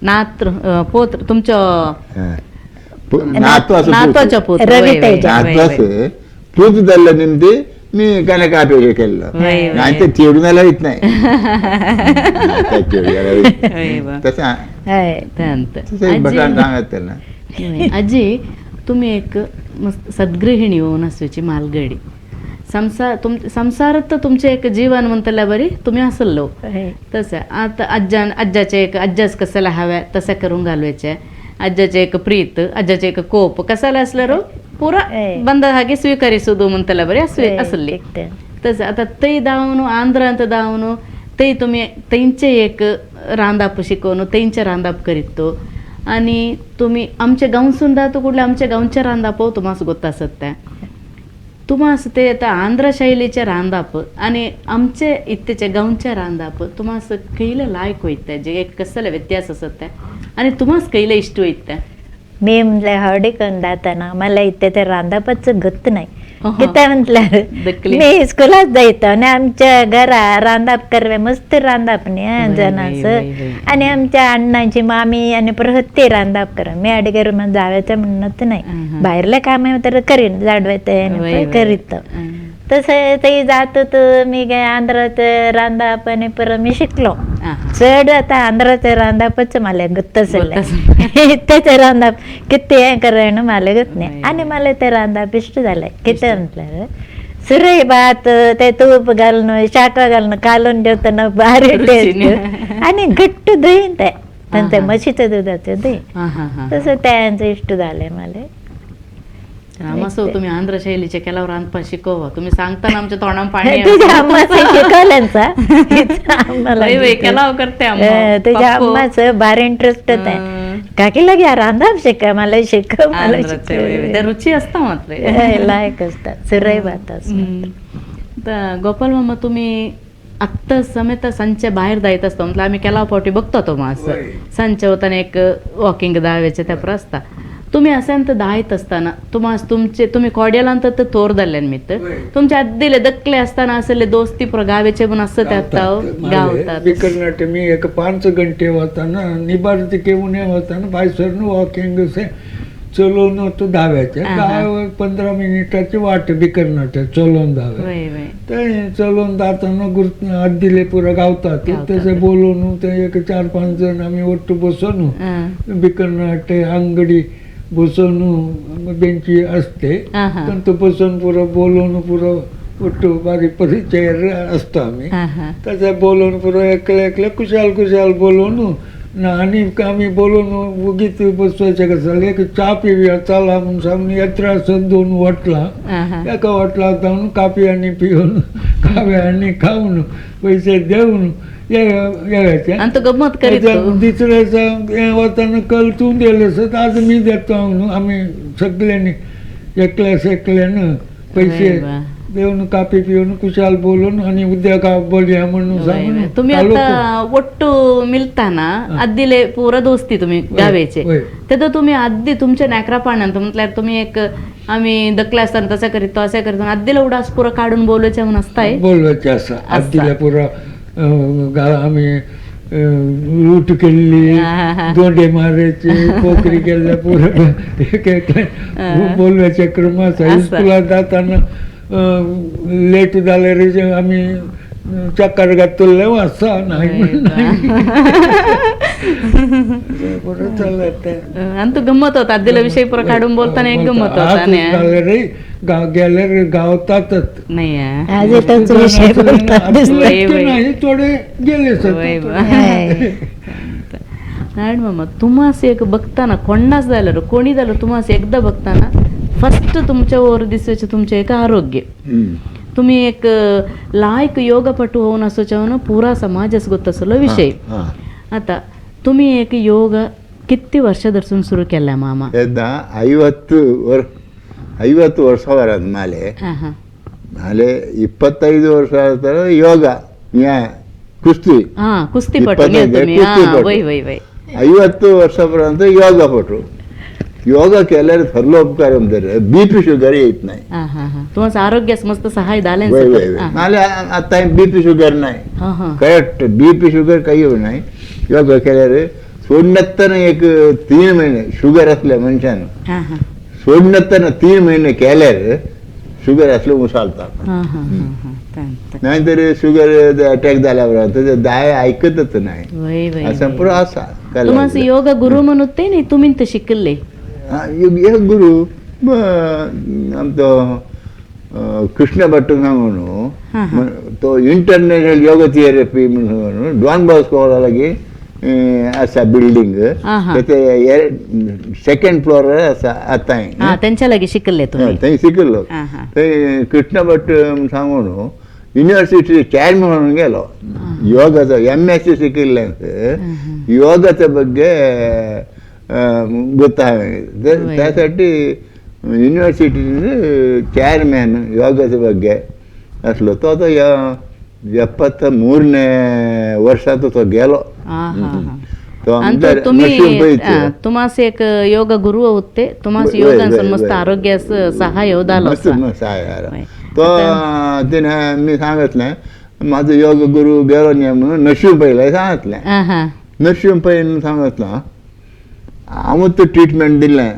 नात्र पोत्र तुमचो नातवाचो पोत्र रवी तेज नातू आसा पूत जाल्लो निमती मी कणक अपेक्षा केल्लो आनी ते चेडूं जाल्यार वयत नाही तशें भटान सांगत तेन्ना. आजी तुम्ही एक मस्त सद्गृहिणी होऊन आसची मालगडी संसार संसारात तर तुमचे एक जीवन म्हणतल्या बरी तुम्ही असलो तसं आता आज्जान आज्जाचे एक आज्जाच कसाला हव्या तसं करून घालवायचे, आज्जाचे एक प्रीत आज्जाचे एक कोप कसाला असल्यार पुरा बंद हागे स्वीकरिसोದು म्हणतल्या बरी असली तसं. आता ते धांवन आंध्रांत धांवन ते तुम्ही तेंचे एक रांदाप शिकोवन तेंचे रांदाप करीत तो आणि तुम्ही आमच्या गांवसून दातो कुठल्या आमच्या गांवच्या रांदाप तुम्हाला गोत्ता आसत त्या तुम्हाला ते आता आंध्र शैलीचे रांदाप आणि आमचे इत्तेचे गांवचे रांदाप तुम्हाला कैले लायक वयता जे एक कसले व्यत्यास आसत ते आणि तुम्हाला कैले इश्ट वयता. मी म्हटलं हॉडी करून जाताना मला इथे ते रांदापच गत नाही. किती म्हटल्यार मी स्कुलात जायतो आणि आमच्या घरा रांदाप करवे मस्त रांदाप न्ही जणांचं, आणि आमच्या अण्णांची मामी आणि परत ते रांदाप कर. मी अडगेर मग जाव्याचं म्हणत नाही, बाहेरले काम तर करीन जाडवे करीत. तसं ते जात होतं मी काय आंध्रात रांदाप आणि परत मी शिकलो. चड आता आंध्राचं रांदापच मला गुत्तच त्याचं रांदाप किती हे करायला मला गत नाही, आणि मला ते रांदाप इष्ट झालंय. किती म्हटलं सुरई भात ते तूप घालून शाका घालून कालून जेवताना भारी टेस्ट, आणि घट्ट दही ते त्यांचं म्हशीचं दुधाचं दही, तसं त्यांचं इष्ट झालंय मला. मस्त तुम्ही आंध्र शैलीचे केल्यावर रांधपा शिकवा, तुम्ही सांगताना आमच्या तोंडात पाणी. तुझ्या अम्माचं शिकवल्यांचा केलाव करते, तुझ्या अम्माचं भारी इंटरेस्ट होत आहे. काकीला घ्या रांधाप शिका, मला शिकव, मला शिकव, रुची असता मात्र लायक असतात सुरई भात. तर गोपाल मामा तुम्ही आत्ता समेत संचे बाहेर जायत असतो म्हटलं आम्ही केलाव पावटी बघतो तो मग असं संचे होताना एक वॉकिंग दाव्याचे त्या असता. तुम्ही असेल तर दायत असताना तुम्हाला तुमचे तुम्ही कॉड्यालांत तर तोर जाल्ल्यान मित्र तुमच्या आद्दिले दकले असताना असले दोस्ती पुरा गावेचे पण असं त्यात गावतात. बिकरनाटे मी एक 5 घंटे वताना निबारती केवणे वताना भायसरनं वॉकिंग असे चलोवन होतं धाव्याचे 10-15 मिनिटाची वाट बिकरनाटे चलोवन धावे. ते चलोवन जाताना गुरु आद्दिले पुरा गावतात तसे बोलवून ते एक 4-5 जण आम्ही ಒಟ್ಟು बसून बिकरनाटे अंगडी बसून बेंची असते पण तो बसून पुरं बोलवून पुरं ಒಟ್ಟು बारीक परिचय असतो आम्ही. तसं बोलवून पुरं एकले एकले कुशाल कुशाल बोलवून ना, आणि आम्ही बोलवून उगीच बसवायचे कसं एक चा पिऊया चला म्हणून सांगून येत्रा असं 2 वाटला एका वाटला जाऊन कापी आणि पिऊन काव्या आणि खाऊन पैसे देऊन यायचे. गंमत करीत दुसऱ्याचा वताना कल तू दिले तर आज मी देतो म्हणून आम्ही सगळ्यांनी एकल्यास एकल्यानं पैसे देऊन कापी पिऊन कुशाल बोलून आणि उद्या का बोलूया म्हणून सांगून. तुम्ही आता ಒಟ್ಟು मिळताना आद्दिले पुरा दोस्ती तुम्ही गावेचे ते तर तुम्ही आद्दी तुमच्या नाकरा पाण्यात म्हटल्यार तुम्ही एक आम्ही दकला असताना तसं करीतो असं करीतो आद्दीला उडास पुरा काढून बोलायचे म्हणून असताय बोलवायचे असं आद्दीला पुरा आम्ही लूट केली, दोंडे मारायचे, पोकरी केल्या पुरं एक एक बोलवायचे क्रम असा. स्कुलात जाताना लेट जाल्यार आमी चक्कर घातले आसा नाही बरं चलत ते. आणि तो गंमत होता आद्दीला विषय पुरा काढून बोलताना एक गंमत होता गाव गेल्यार गावतातच नाही आज तोच विषय बोलतात नाही थोडे गेले. नारायण मामा तुम्हास एक बघताना कोणाच जाल्यार कोणी जाल्यार तुम्हास एकदा बघताना फर्स्ट तुमच्या वर दिसायचे तुमचे एक आरोग्य. तुम्ही एक लायक योगपटू होऊन असोच्या पुरा समाजच गोत असलो विषय. आता तुम्ही एक योग किती वर्ष दर्शन सुरू केला मामा? 50 ವರ್ಷ ಮೇಲೆ ಮೇಲೆ 25 ವರ್ಷ ಯೋಗ ಕುಸ್ತಿ ಕುಸ್ತಿ 50 ವರ್ಷ पर्यंत ಯೋಗ ಪಟು. ಯೋಗ केल्यार थरलो उपकार म्हणजे बीपी शुगर येत नाही. तुमचं आरोग्य मस्त सहाय झाले मला आता बीपी शुगर नाही, करेक्ट बीपी शुगर काही नाही. योग केल्यार सोडनत्ताना एक 3 महिने शुगर असल्या मनशान सोडनत्ताना 3 महिने केल्यार शुगर असलं उसालता नाहीतर शुगर अटॅक झाल्यावर दाय ऐकतच नाही असं पुरो असा. तुम्हाला योग गुरु म्हणून ते नाही तुम्ही तर शिकले? योग गुरु आमचो कृष्ण भट्ट सांगून तो इंटरनॅशनल योग थेरपी म्हणून डॉन बॉस्को लागी आसा बिल्डिंग ते सेकंड फ्लोर आसा आतां तेंच्या लागी शिकले थंय शिकलो. थंय कृष्ण भट्ट सांगून युनिव्हर्सिटी चेअरमॅन म्हणून गेलो. योगाचो MSc शिकिल्लें योगाच्या ಬಗ್ಗೆ ಗೊತ್ತಾ त्यासाठी युनिव्हर्सिटी चेअरमॅन योगाच्या ಬಗ್ಗೆ असलो तो आता 73ನೇ ವರ್ಷ तो गेलो. तुम्ही तुम्हास एक योग गुरु होते, तुम्हास योगांसून मस्त आरोग्यास सहाय्य झालो. तो तिने मी सांगितलं माझं योग गुरु गेलो नाही म्हणून नशीब पहिला सांगितलं. नशीब पहिले सांगितलं हांव तो ट्रिटमेंट दिलें,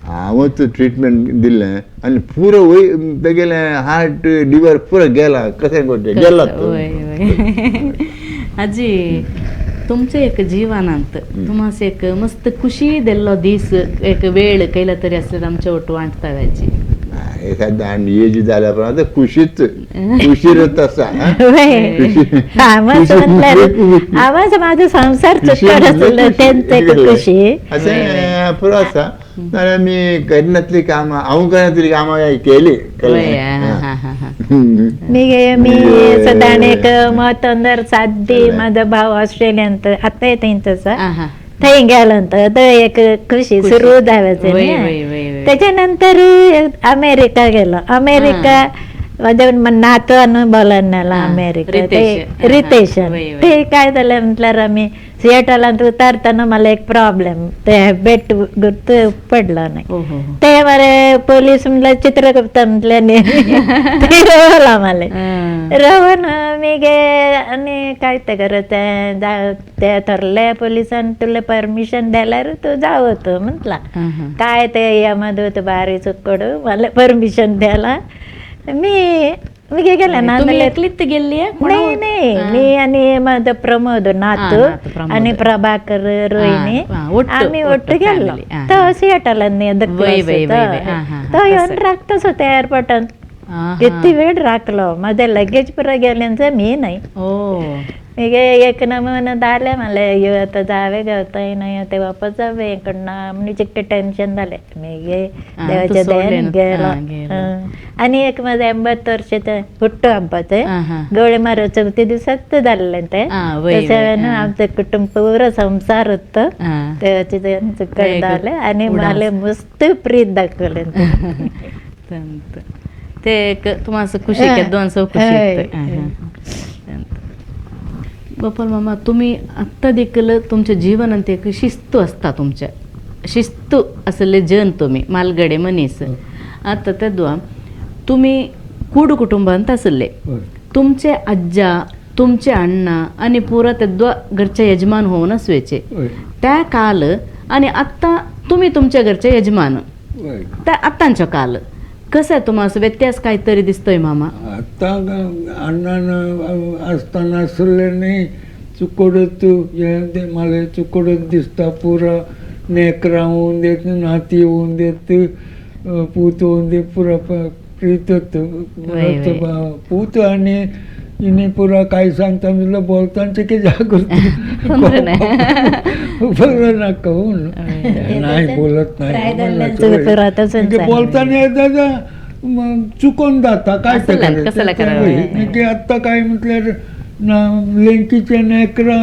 हांव तो ट्रिटमेंट दिलें आनी पुरो वय तेगेलें हार्ट लिवर पुरो गेला, कशें करचें गेला. आजी तुमचे एक जीवनांत तुम्हास एक मस्त खुशी दिल्लो दीस एक वेळ कैला तरी असले आमच्या ओटू वाटता आजी. सध्या एज जाल्या उपरांत खुशीच खुशीरच आसा. आवाज माझो संसार चुकत आसलो तेंच खुशी अशें पुरो आसा. नाल्यार आमी करिनासली कामां हांव करिनासली कामां केली. मी मी सदां एक मतंदर सात दी माझा भाव ऑस्ट्रेलियांत आतांय थंयच आसा, थंय गेलो थंय एक खुशी सुरू जावचे. त्याच्यानंतर अमेरिका गेलो. अमेरिका माझ्या नातवान बोलायला अमेरिका ते रितेश ते काय झालं म्हटल्यार आम्ही सिएटलांत उतारताना मला एक प्रॉब्लेम ते बेट गुर्त पडलो नाही. ते मरे पोलीस म्हटलं चित्रगुप्त म्हटल्याने ते रवला मला रवून मी गे आनी काय ते करत ते थरले पोलिसान तुला परमिशन दिल्यार तूं जावं म्हटला. काय ते यमदूत बारी चुकोड मला परमिशन द्याला. मी मी गेले ना गेल्ली नाही नाही मी आणि माझं प्रमोद नातू आणि प्रभाकर रोहिणी आम्ही ಒಟ್ಟು गेलो. तो सिएटलान तो येवन राखतोच होता एअरपोर्टान किती वेळ राखलो. माझं लगेज पुरा गेल्याचं मी नाही. एक नमून जालें मला आतां जावे गावताय नाही ते वापस जावे इकडनं म्हणजे चिकटे टेन्शन जालें. मागीर देवाच्या दयेन गेलो. आनी एक माझं 80 वर्षाचं हुट्टो हब्बा ते गोळीमार चवथी दिसात जाल्लें तें. तशें आमचें कुटुंब पुरो संसार होतो देवाच्या दयेन चुकट जालें आनी मला मस्त प्रीत दाखवलें. ते तुम्हाला खुशी दोन सौ खुशी. गोपाल मामा तुम्ही आत्ता देखील तुमच्या जीवनांत एक शिस्त असता, तुमच्या शिस्त असले जन तुम्ही मालगडे मनीस. आता तेद्वा तुम्ही कूड कुटुंबांत असले, तुमचे आज्जा तुमचे अण्णा आणि पुरा तेद्वा घरचे यजमान होऊन असवेचे त्या काल, आणि आत्ता तुम्ही तुमच्या घरचे यजमान त्या आत्तांच्या काल कसं आहे तुम्हाला व्यत्यास काहीतरी दिसतोय मामा? आता अण्णान असताना आसले न्ही चुकोडत हें मला चुकोडत दिसता पुरा नेकरां होवन देत नाती होवन देत पूत होवन दे पुरा प्रीत पूत आनी हिने पुरा काय सांगता म्हटलं बोलताना की जागृती बरं नाका नाही बोलत नाही बोलताना दादा चुकोन जाता काय ते आत्ता काय म्हटल्यार ना लेंकीचे नेकरा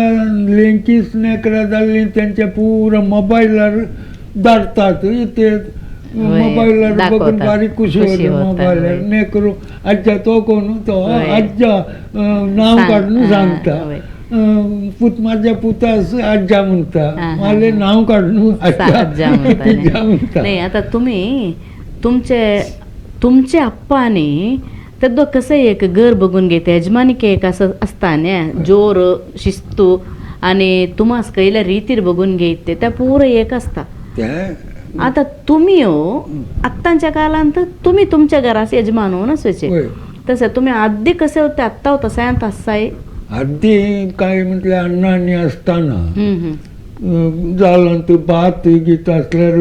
लेंकीच नेकरा जाल्ली त्यांच्या पुरा मोबायलार धाडतात ते मोबायलार बघून बारीक खुशी होता मोबायलार नेकरू आज्जा तो कोण तो आज्जा नाव काडून सांगता पूत माझ्या पुतास आज्जा म्हणता मला नाव काडून आज्जा म्हणता. नाही आता तुम्ही तुमचे तुमचे अप्पाने तेदो कसं एक घर बघून घेते यजमानिके एक असं असता न्या जोर शिस्तू आणि तुम्हास कैल्या रीतीर बघून घेते त्या पुरं एक असता. आता तुम्ही हो आत्ताच्या काळांत तुम्ही तुमच्या घरास यजमान होऊन असायचे, तसं तुम्ही आधी कसे होते आत्ता होता सयांत असाय आधी काय म्हटलं अण्णांनी असताना जालां तूं भात गीत असल्यार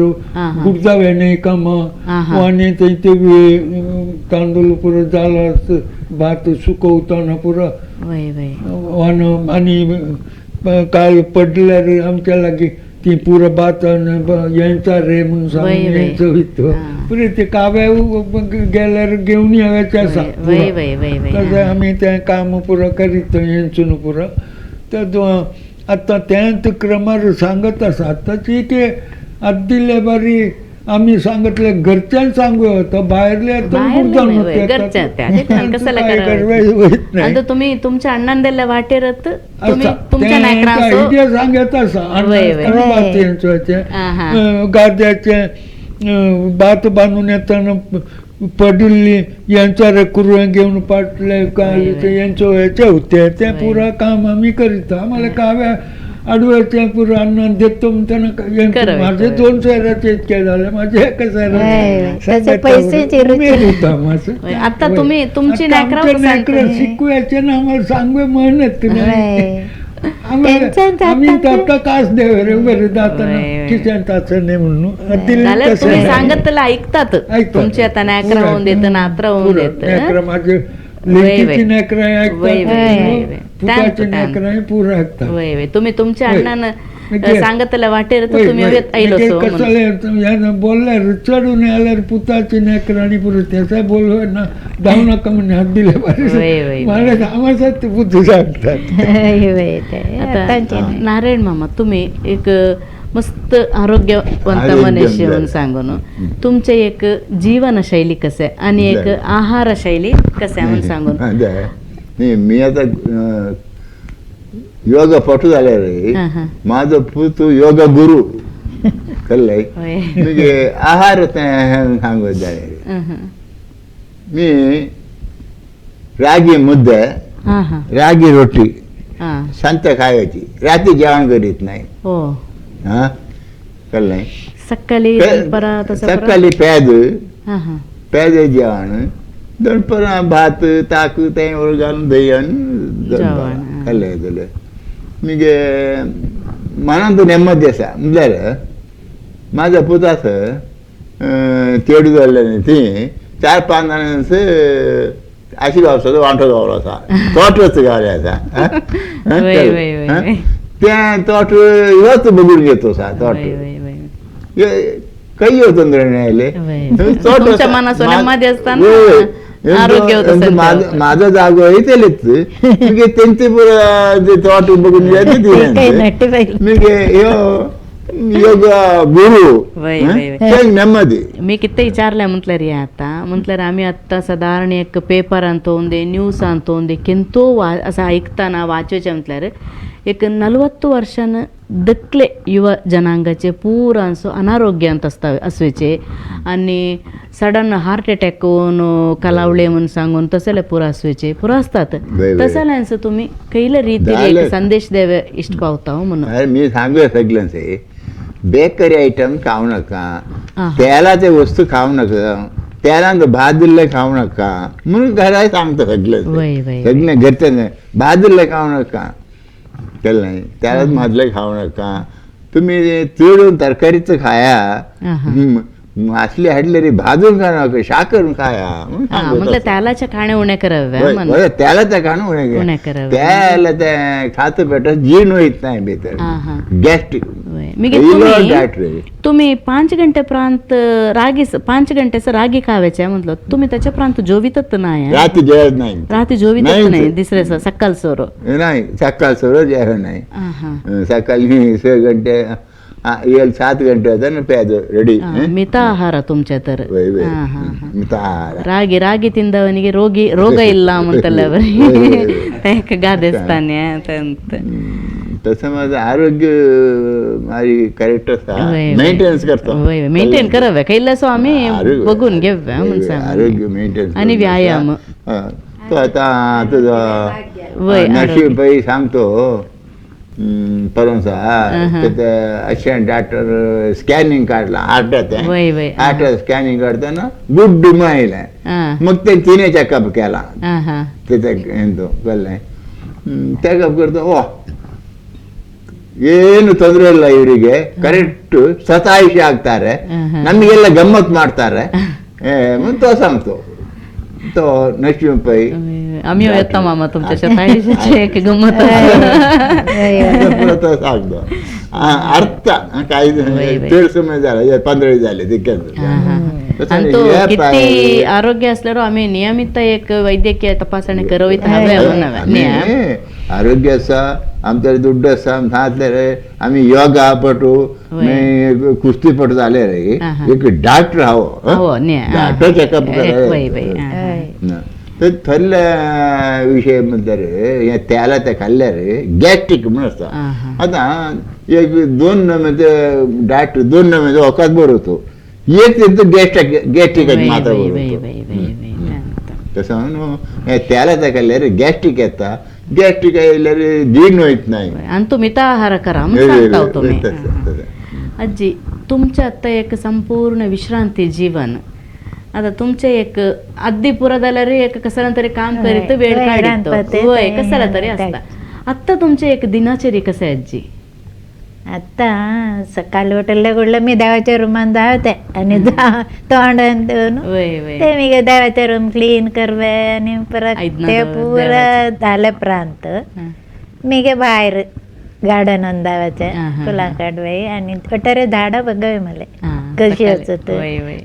गुडजाव्याने कामां आनी थंय ते तांदूळ पुरो जाला भात सुकवताना पुरो आनी काल पडल्यार आमच्या लागीं ती पुरो भात यांचा रे म्हणून सांगून यांचो वयता पुरे ते काव्या गेल्यार घेवन येवचें आसा. तशें आमी तें काम पुरो करीत हेंचून पुरो तर आतां तेंच क्रमार सांगत आसा. आतांची की आदले बारी आम्ही सांगितले घरच्यान सांगू होतं, बाहेरले नाही. तुम्ही तुमच्या अण्णान दिल्या वाटेरत तुम्ही तुमच्या आयडिया सांगत असा गाद्याचे भात बांधून येताना पडिल्ली यांचा कुरव्या घेऊन पाटले काय यांचं ह्याचे होते ते पुरा काम आम्ही करीत. आम्हाला काव्या आडव्याचे पुरा अन्न देतो म्हणताना माझे 2 शहराचे इतके झाले, माझे एका शहराचे होता माझं. आता तुम्ही तुमची शिकवायचे ना आम्हाला सांगू मेहनत नाही. आम्ही आता कास देव रे बरे जाताना किचन ताचं नाही म्हणून तुम्ही सांगत ऐकतात तुमची. आता नाकरा होऊन देत, नात्रा होऊन देत, माझे लेकीची नाकरा ऐकतात, पुताची नाकरा पुरा ऐकतात. तुम्ही तुमच्या अण्णानं सांगतला वाटेर तर तुम्ही कसं बोलल्यार चढून आल्यार पुताची नाकरा आणि पुरं त्याचा बोलव ना जाऊ नका म्हणून हात दिले पाहिजे. मला आम्हाला ते बुद्धी सांगतात. आता नारायण मामा, तुम्ही एक मस्त आरोग्यवंत मनुष्य म्हणून सांगून तुमचे एक जीवनशैली कसं आहे आणि एक आहारशैली कसं आहे म्हणून सांगून. नाही, मी आता योगा पटू झाल्या रे, माझं पूत योगा गुरु कळलंय. म्हणजे आहार सांगत जाले रे, मी रागी मुद्दे, रागी रोटी संत खायची, रात्री जेवण करीत नाही. हा कळलंय. सकाळी सकाळी पेज पेज जेवण, दनपरां भात ताक तें घालून दही आनी कळ्ळें जाल्यार मगे मनांत नेमदी आसा. म्हणल्यार म्हाजो पूत आसा चेडूं जाल्लें न्ही, ती 4-5 जाणांच आशी गांवचो वांटो गावलो आसा, तोटच गावले आसा. तें तोट ह्योच बघून घेतो आसा, तोट काही तंत्र आयले. माझा जागो येतलेच मगे तेंचे तोट बघून घेते मगे ह्यो योगा गुरु नेमदी. मी किती विचारल्या म्हटल्यार हे आता म्हटल्यार आम्ही आत्ता सादारण एक पेपरान तोंदे न्यूसान तोंदे किंतो असं ऐकताना वाचोचे म्हटल्यार एक 40 वर्षान दकले युवा जनांगाचे पूरांसो अनारोग्यांत असता असवेचे आणि सडन हार्ट अटॅक होऊन कलावळे म्हणून सांगून तसले पुरा असवेचे पुरा असतात. तसल्यांचं तुम्ही कैले रीतीने संदेश द्यावे इष्ट पावता म्हणून मी सांगूया सगळ्यांचे, बेकरी आयटम खाऊ नका, तेलाचे वस्तू खाऊ नका, तेलांत भाजिल्ले खाऊ नका म्हणून घरा सांगता सगळे सगळे घरचे भाजिल्ले खाऊ नका, कळलं त्यालाच भाजले खाऊ नका, तुम्ही चुरून तरकारीच खाया, असली हाडले रे भाजून खा नका, शाकरून खाया. म्हटलं त्यालाच्या खाणे उणे करावे, त्यालाच्या खाणं उणे करावे, त्याला ते खात पेट जीर्ण होत नाही भितर, गॅस्ट्रिक. तुम्ही 5 घंटे प्रांत रागी 5 घंटेचं रागी खावायचे म्हटलं, तुम्ही त्याच्या प्रांत जोवितच नाही, रात्री जेवत नाही, रात्री जोवितच नाही, दुसरे सकाळ सोरो नाही, सकाळ सोरो जेवण नाही, सकाळी 6 घंटे 7 घंटे होता ना प्याज रेडी. ಮಿತಾಹಾರ ತುಮಚೆ ತರ ಮಿತಾಹಾರ ರಾಗಿ ರಾಗಿ ತಿಂದವನಿಗೆ ರೋಗಿ ರೋಗ ಇಲ್ಲ ಅಂತಲ್ಲ ಗಾದೆಸ್ತಾನೆ ಅಂತ. तसं माझं आरोग्य माझी करेक्ट आसा, मेंटेनन्स करतो, मेंटेन करावे कैलासो आम्ही बघून घेऊया आरोग्य मेंटेन आणि व्यायाम. तो आता तुझा नशीब पै सांगतो परमसा असिस्टंट डॉक्टर स्कॅनिंग काढला हार्टाचं, हार्टाचं स्कॅनिंग काढताना गुड आयलें, मग ते तिने चेकअप केला तो कळ्ळें, चेकअप करतो ओ ಏನು ತೊಂದರೆ ಇಲ್ಲ ಇವರಿಗೆ, ಕರೆಕ್ಟ್ ಸತಾಯಿಸಿ ಆಗ್ತಾರೆ, ನಮಗೆಲ್ಲ ಗಮ್ಮತ್ ಮಾಡ್ತಾರೆ म्हणून सांगतो तो नशीब पै. आम्ही येतो मामा तुमच्या शतायुषाची एक गंमत सांगतो. अर्थ काय चड समय जाला 15 जाले ते कॅन्सर. आणि तो किती आरोग्य असल्यावर आम्ही नियमित एक वैद्यकीय तपासणी करवीत हवे. आरोग्य आसा आमच्याकडे दुड्डू आसा रे आमी योगा पटू कुस्तीपटू जाले रे एक डॉक्टर हाव डॉक्टर चेकअप कर. तर थल्ले विशय म्हणल्यार हे तेला ते खाल्ल्यार गॅस्ट्रीक म्हणून आसता. आतां एक 2 नमेचे डॉक्टर 2 नमेचो वखद बरोवतो एक तेंचो गॅस्ट्रिकाची मात्रा बरोवतो. तसं न्हू हे तेला ते खाल्ल्यार गॅस्ट्रीक येता गॅस्ट्रीक आयल्यार जीर्ण वयत नाही. आणि तो मिताहार करा म्हणून तुम्ही. आजी तुमच्या आत्ता एक संपूर्ण विश्रांती जीवन आता तुमचे एक अद्दी पुरा जाल्यार एक कसला तरी काम करीत वेळ काडीत वय कसला तरी असता. आत्ता तुमचे एक दिनचर्या कसं आहे आजी? आता सकाळी उठल्या कुठलं मी देवाच्या रुमान धावते आणि तोंड धुवून ते मी देवाचे रूम क्लीन करवे आणि परत ते पुरा झाल्या प्रांत मी गे बाहेर गार्डनान धावाचे फुलां काडवे आणि वटारे झाडां बघावे मला कशी असत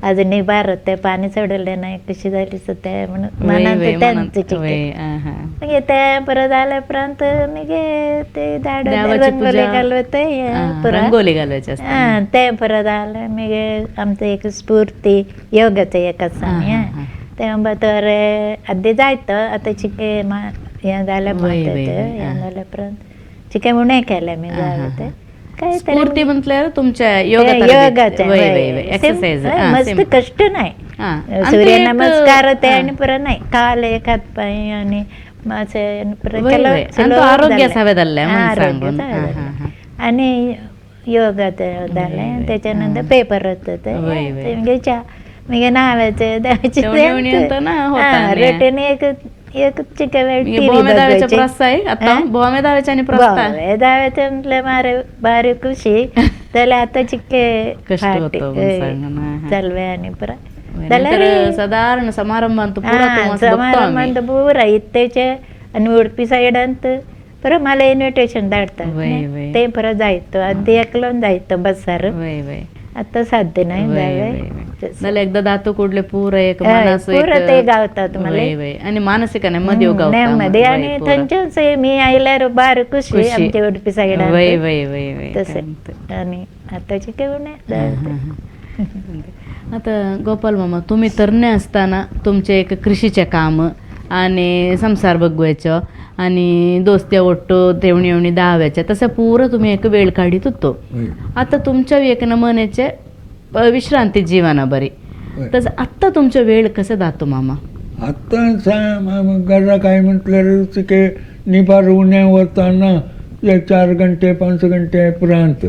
अजून निभार ते पाणी सोडले नाही कशी झाली ते म्हणून मनात त्यांचं मागीर ते परत आल्या उपरांत मागीर ते झाड रंगोली घालवते रंगोली घालवायची ते परत आले मागीर आमचं एक स्फूर्ती योगाचं एक आसा न्ही ते तर आदी जायत आतां चिके हें जाल्या उपरांत हें जाल्या उपरांत चिके उणें केलें मी जालें ते स्फूर्ती म्हटल्यार तुमच्या योगाचे एक्सरसाइज मस्त कष्ट नाही सूर्य नमस्कार ते आणि परत नाही काल एक हात पाय आणि आरोग्य आणि योगा जालें त्याच्यानंतर पेपर होतं ते मागीर च्या मागीर न्हावायचें देवाचें रोटीन एक एक चिके वेळ दाव्याचे म्हटल्यार मारे बारीक खुशी जाल्यार आतां चिके चलवे आनी परत जाल्यार सादारण समारंभांत समारंभांत पुरा इत्तेचे आनी उडपी सायडांत परत मला इन्विटेशन धाडटा ते परत जायत आदी एकलोन जायत बसार आता साध्य नाही जाल्यार एकदा दातू कुडले पुरा एक पुरा ते गावतात मला आणि मानसिक नेमदी नेमदी आणि थंयच्याच मी आयल्यार बार खुशी आमच्या उडपी सायडान तशें आनी आतांचे केवण. आता गोपाल मामा तुम्ही तरणे असताना तुमचे एक कृषीचे काम आणि संसार बघवायचो आणि दोस्त्या ಒಟ್ಟು तेवणी येवणी दाव्याचे तसं पुरं तुम्ही एक वेळ काढीत होतो. आता तुमच्या एक नमनेचे विश्रांती जीवना बरी तसं आत्ता तुमचा वेळ कसं जातो मामा? आत्ता घरा काय म्हटल्यार तिके निबार उणें वताना 4 घंटे 5 घंटे उपरांत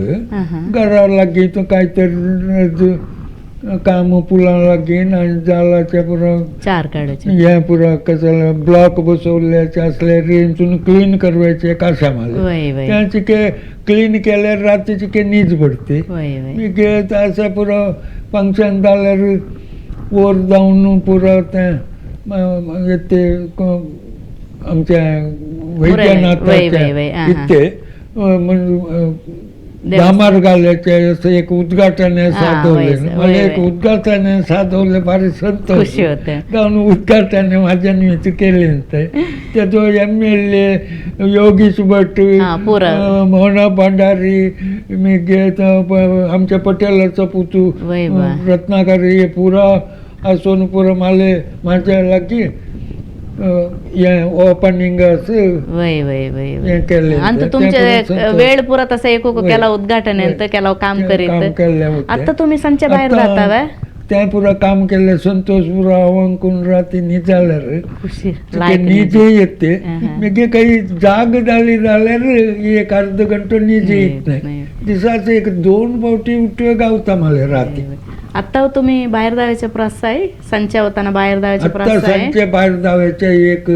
घरा लागीं काय तरी काम पुलां लागीं आनी जालाचे पुरो चार काडचे हे पुरो कसले ब्लॉक बसवल्याचे असले रेंचून क्लीन करवायचे कासा मारले त्या चिके क्लीन केल्यार राती चिके नीज पडते मागीर अशें पुरो फंक्शन जाल्यार वयर जावन पुरो तें मागीर ते आमच्या वैद्यनाथाचे इत्ते दामार घाल्याचे असं एक उद्घाटन साधवले मला एक उद्घाटन साधवले फार संतोष जाऊन उद्घाटन माझ्या निमित्त केले ते त्याचो MLA Yogish Bhat Mona Bhandari मागीर आमच्या पटेलाचो पुतू रत्नाकर हे पुरा आसून पुरो माले माझ्या लागीं ओपनिंग केले. आणि तुमचे वेळ पुरा तसं एक केला उद्घाटन केला काम करीत. आता तुम्ही सांजच्या बाहेर जाता वे त्या पुरा काम केले संतोष पुरा अवंकून राती निजाल्यार निजे येते मागीर काही जाग जाली जाल्यार एक अर्ध घंटो निजे येत नाही दिसाचे एक 2 फावटी उठवे गावता मला राती. आता तुम्ही बाहेर जायचे प्रस्ताव आहे संच्या होताना बाहेर जायचे प्रस्ताव आहे? संच्या बाहेर जायचे एक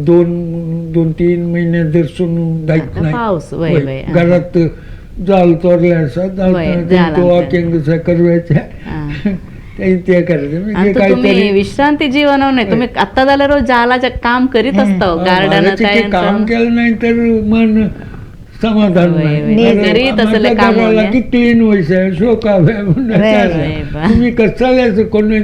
2-3 महिने दर्शन जायत नाही पाऊस वय घरात जाल चोरले आसा वॉकिंग करवायचे ते करायचे. तुम्ही विश्रांती जीवन नाही तुम्ही आता झाल्यावर रोज जालाचे काम करीत असता गार्डन काम केलं नाही तर मन समाधान. क्लीन वयसे शोक तुम्ही कसल्याच कोणी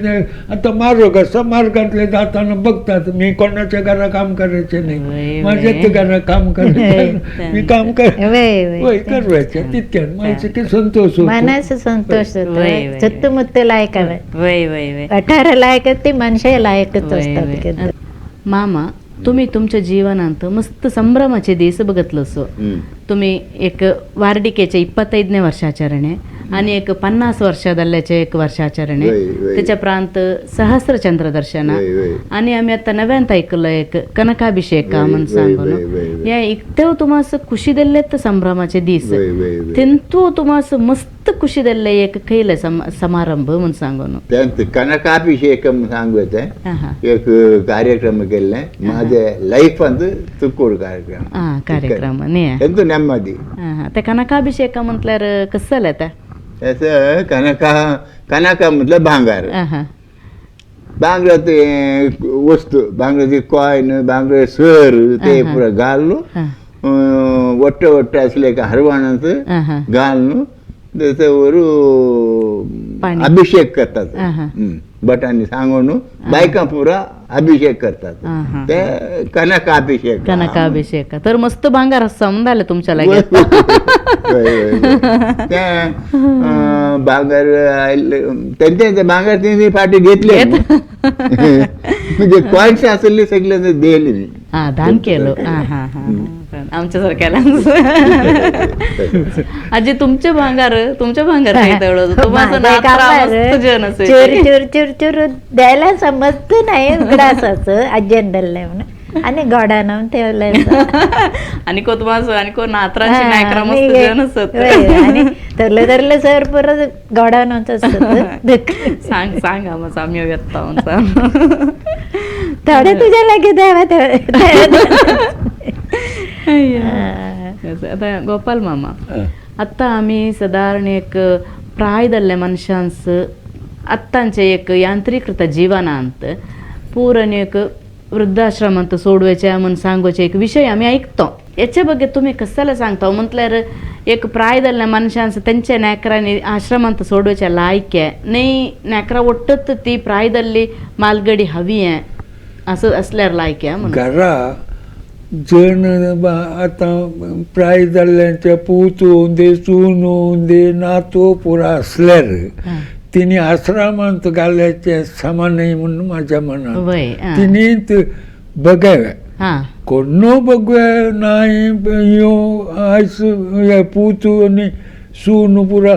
आता मारो कसा मार्गातले जाताना बघतात मी कोणाच्या घरा काम करायचे नाही, माझ्याच घरा काम करायचं, मी काम करायचं तितक्या माणसं संतोष, मनाचा संतोष होतो. सुत्तमुत्त लायक 18 लायक ते मनशा लायकच असतात. मामा तुम्ही तुमच्या जीवनांत मस्त संभ्रमाचे दिस बघितलं सो. तुम्ही एक वार्डिकेचे 25ನೇ ವರ್ಷಾಚರಣೆ आणि एक 50 वर्षादल्याचे एक वर्षाचರಣೆ, त्याच्या प्रांत सहस्रचंद्र दर्शन आणि आम्ही आता नव्यांत ऐकलं एक कनकाभिषेक म्हणून सांगून या इतके तुम्हाला खुशीदल्ले संभ्रमाचे दिस तेंतू तुम्हाला मस्त खुशीदल्ले एक खैले समारंभ म्हणून सांगून त्यांत कनकाभिषेक सांगत एक कार्यक्रम केले माझ्या लाईफांत तुकोड कार्यक्रम कार्यक्रम तेंतू नेమ్మदी. ते कनकाभिषेक म्हटल्यार कसं जालें ते? तसं कनका कनका म्हटलं भांगार, भांगर ते वस्तू भांगराची कॉयन भांगर सर ते पुरा घालून वट्ट वट्ट असले का हरवाणांत घालून त्याच्यावर अभिषेक करतात भटांनी सांगून बायका पुरा अभिषेक करतात ते कनकाभिषेक. कनकाभिषेक तर मस्त भांगार समजाले तुमच्या लागेल त्या भांगार त्यांच्या भांगार त्यांनी फाटी घेतले म्हणजे कॉइन्स असले सगळे दिले मी दान केलं आमच्यासारख्याला. आजी तुमचे भांगार तुमच्या भांगार चूर चूर चूर चूर द्यायला समजत नाही ग्लासाचं आजीन दिले म्हणून आणि गोडानं ठेवलं आणि को तुम्हाला आणि को नात्रांची नायकरा मस्त जण असत आणि धरलं धरलं सर परत गोडानच असत. सांग सांग आम्हाला आम्ही व्यत्ता थोडे तुझ्या लागे द्यावा. आता गोपाल मामा आत्ता आम्ही सादारण एक प्रायदल्ले मनशांस आत्तांचे एक यांत्रीकृत जीवनांत पूर्ण एक वृद्धाश्रमांत सोडवायचे म्हणून सांगोचे एक विषय आम्ही ऐकतो. याच्या ಬಗ್ಗೆ तुम्ही कसाला सांगता म्हटल्यार एक प्रायदल्ल्या मनशांस त्यांच्या नाकरांनी आश्रमांत सोडवायच्या लायक आहे नाही नाकरा ಒಟ್ಟತ್ತು ती ಪ್ರಾಯದಲ್ಲಿ मालगडी हवी आहे असं असल्यार लायक आहे म्हणून. घरा जण आतां प्राय जाल्ल्यांचे पूत होवूं दे सून होवूं दे नातू पुरा आसल्यार तिने आश्रमांत घाल्याचे समा न्हय म्हणून म्हाज्या मनान तिने बघावे कोण बघूया नाही यो आयज हे पूत आनी सून पुरा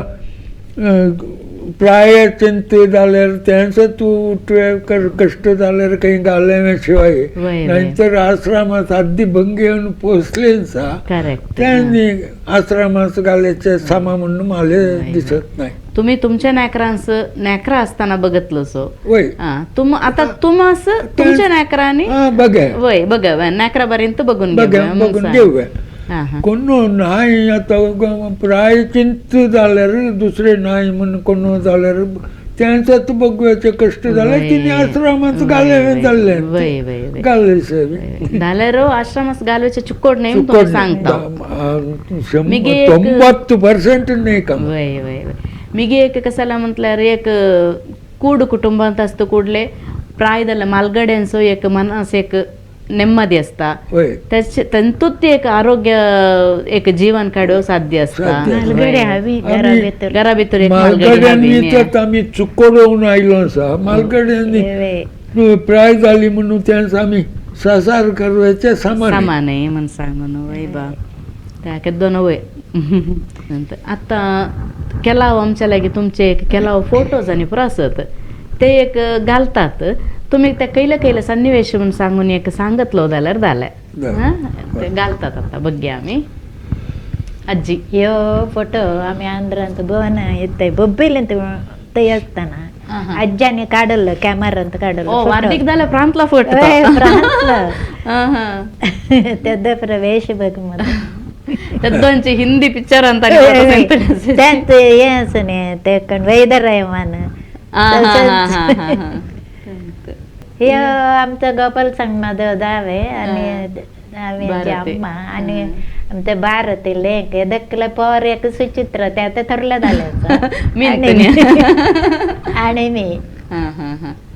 प्राय चिंत जाल्यार तेंच तूं कश्ट जाल्यार खंय घाले शिवाय नाहीतर आश्रमात आद्दी भंगी येवन पोसलेच त्यांनी आश्रमात घाल्याचे सामा म्हणून मला दिसत नाही. तुम्ही तुमच्या नाकरांस नाकरा असताना बघितलं सो तुम आता तुम तुमच्या नाकरांनी बघा वय बघा नाकरापर्यंत बघून बघून घेऊया. कोण नाही आतां प्राय चिंत जाल्यार दुसरे नाही म्हणून कोण जाल्यार त्यांच्यात बघुयाचे कश्ट जाल्यार तिने आश्रमात घाले जाल्ले घाले जाल्यार आश्रमात घालवायचे चुकोड नाही सांगता 90% नाही का. वय वय मिगे एक कसाला म्हटल्यार एक कूड कुटुंबांत आसता कुडले प्रायदल्ले मालगड्यांचो एक मनास एक नेम्मदी असता तेंतूत एक आरोग्य एक जीवन काडो साध्य असता. घरा भितर मालगड्यांनी तर आमी चुकोडोवन आयलो आसा मालगड्यांनी प्राय जाली म्हणून त्यांचा आमी संसार करवायचे सामान सामान म्हण सांगून वय बा त्या केदो वय. आतां केलाव आमच्या लागीं तुमचे एक केलाव फोटोज आनी पुरो आसत ते एक घालतात तुम्ही त्या कैले कैले सन्निवेश म्हणून सांगून एक सांगतलो जाल्यार जालें ते घालतात आतां बघया आमी. आजी ह्यो फोटो आमी आंध्रांत भोंवन येताय बब्बेलेंत थंय आसतना आज्यानी काडलो कॅमेरांत काडलो वार्डीक जाल्यार प्रांतलो फोटो प्रांतलो तेद्दा प्रवेश बघ तेद्दांचे हिंदी पिक्चरांत त्यांचं हें आसा न्ही ते कोण वैदर रहमान हे आमचा गोपाल सांगमा जावे आणि आम्ही अम्मा आणि आमचे भारत लेंक येदकले पोर एक सुचित्र ते आतां थरले जाले. आणि मी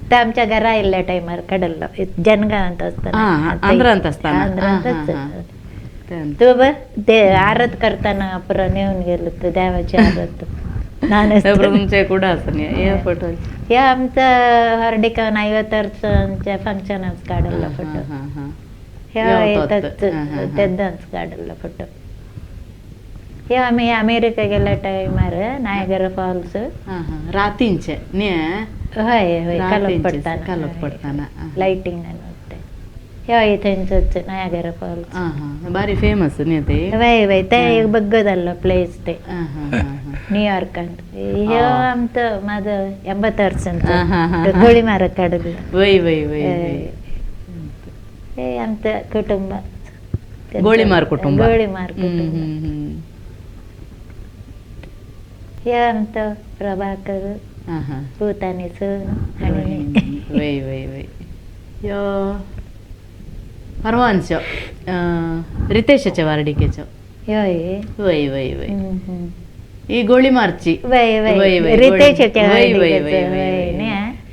ते आमच्या घरा आयिल्ल्या टायमार काडल्लो जनगांवांत आसतना, आंध्रांत आसतना. आंध्रांतच. तूं बघ ते आरत करताना पुरा नेवन गेलो तो देवाची आरत. तुमचे कुठं आसा हे फोटो? हे आमचा हर्डिकान ऐवतरच्या फंक्शनाक काडल्लो फोटो. हे येताच तेन्नाच काडल्लो फोटो. हे आमी अमेरिका गेल्या टायमार नायगरा फॉल्स रातींचे न्ही? हय हय, कालोख पडताना, कालोख पडताना लायटिंग. हे थंयच नायगरा फॉल्स बारी फेमस न्ही ते? वय वय, ते एक बग्ग जाल्लो प्लेस ते न्यूयॉर्कांत. हे आमचो म्हाजो 80 वर्सांचो गोळी मारक काडलो. वय वय वय, हे आमचं कुटुंब गोळीमार कुटुंब. गोळीमार कुटुंब. हे आमचो प्रभाकर पूत आनी सून. आनी वय वय वय, यो परवांचो रितेशाच्या वार्डिकेचो. हय वय वय वय, ही गोळी मारची. वय वय, रितेशाच्या वार्डिकेचो.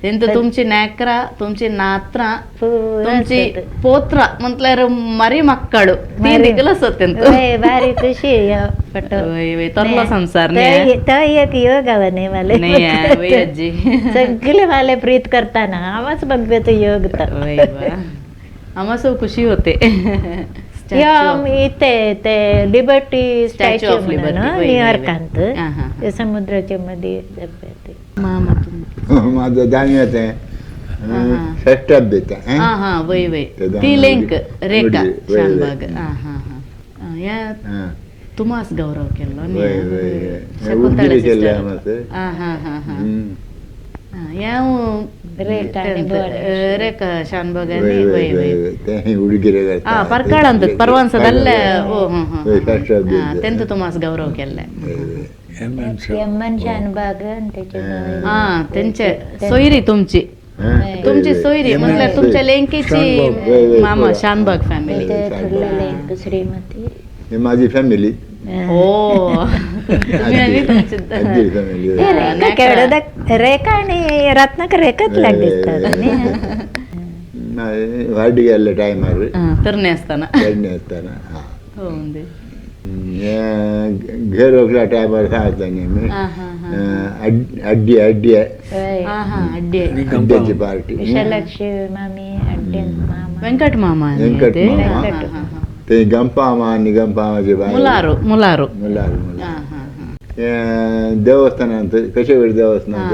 तेंत तुमची नेकरा, तुमची नात्रां, तुमची पोत्रा म्हटल्यार मारी मक्काळू तीन दिकल आसत तेंत. भारी खुशी फोटो. वय वय, तसलो संसार न्ही तो एक योग हवा न्ही मला. न्ही आजी सगळे मला प्रीत करताना हांवच बघतो योग. वय आम्हा सब खुशी होते. इथे ते लिबर्टी स्टॅच्यू ऑफ लिबर्टी न्यूयॉर्कांत समुद्राच्या मध्ये. माझं जाणव्यात आहे षष्ठाब्द. हा हा, वय वय, ती लेंक रेखा शानबाग. हा हा हा, तुमास गौरव केल्लो. हा हा हा हा, ರೇಖಾ ಶಾನ್ಭಾಗ್. ಪರ್ಕಾಳ ಅಂತ ಪರ್ವಾನ್ಸದಲ್ಲೇ. ಓ ತೆಂತ ತುಮಾಸ್ ಗೌರವ ಕೆಲ್ಲೆ. हा त्यांचे सोयरी, तुमची तुमची सोयरी म्हटल्यार तुमच्या लेंकीची मामा शानबाग फॅमिली. श्रीमती माझी फॅमिली. हो, तुम्ही आणि तुमची रेखा आणि रत्नाकर रेखाच लाग दिसतात. वाडी गेल्ले टायमार तरणे आसतना, तरणे आसतना. घर वखला टायमार सांगता न्ही अड्डी अड्डी अड्ड्याची पार्टी. विशालाक्षी मामी, अड्ड्यांत मामा, वेंकट मामा, वेंकट मामा, ते गंपामा आनी गंपामाचे बायल मुलारो मुलारो मुलारो मुलारो. देवस्थानांत कशेवरी देवस्थानांत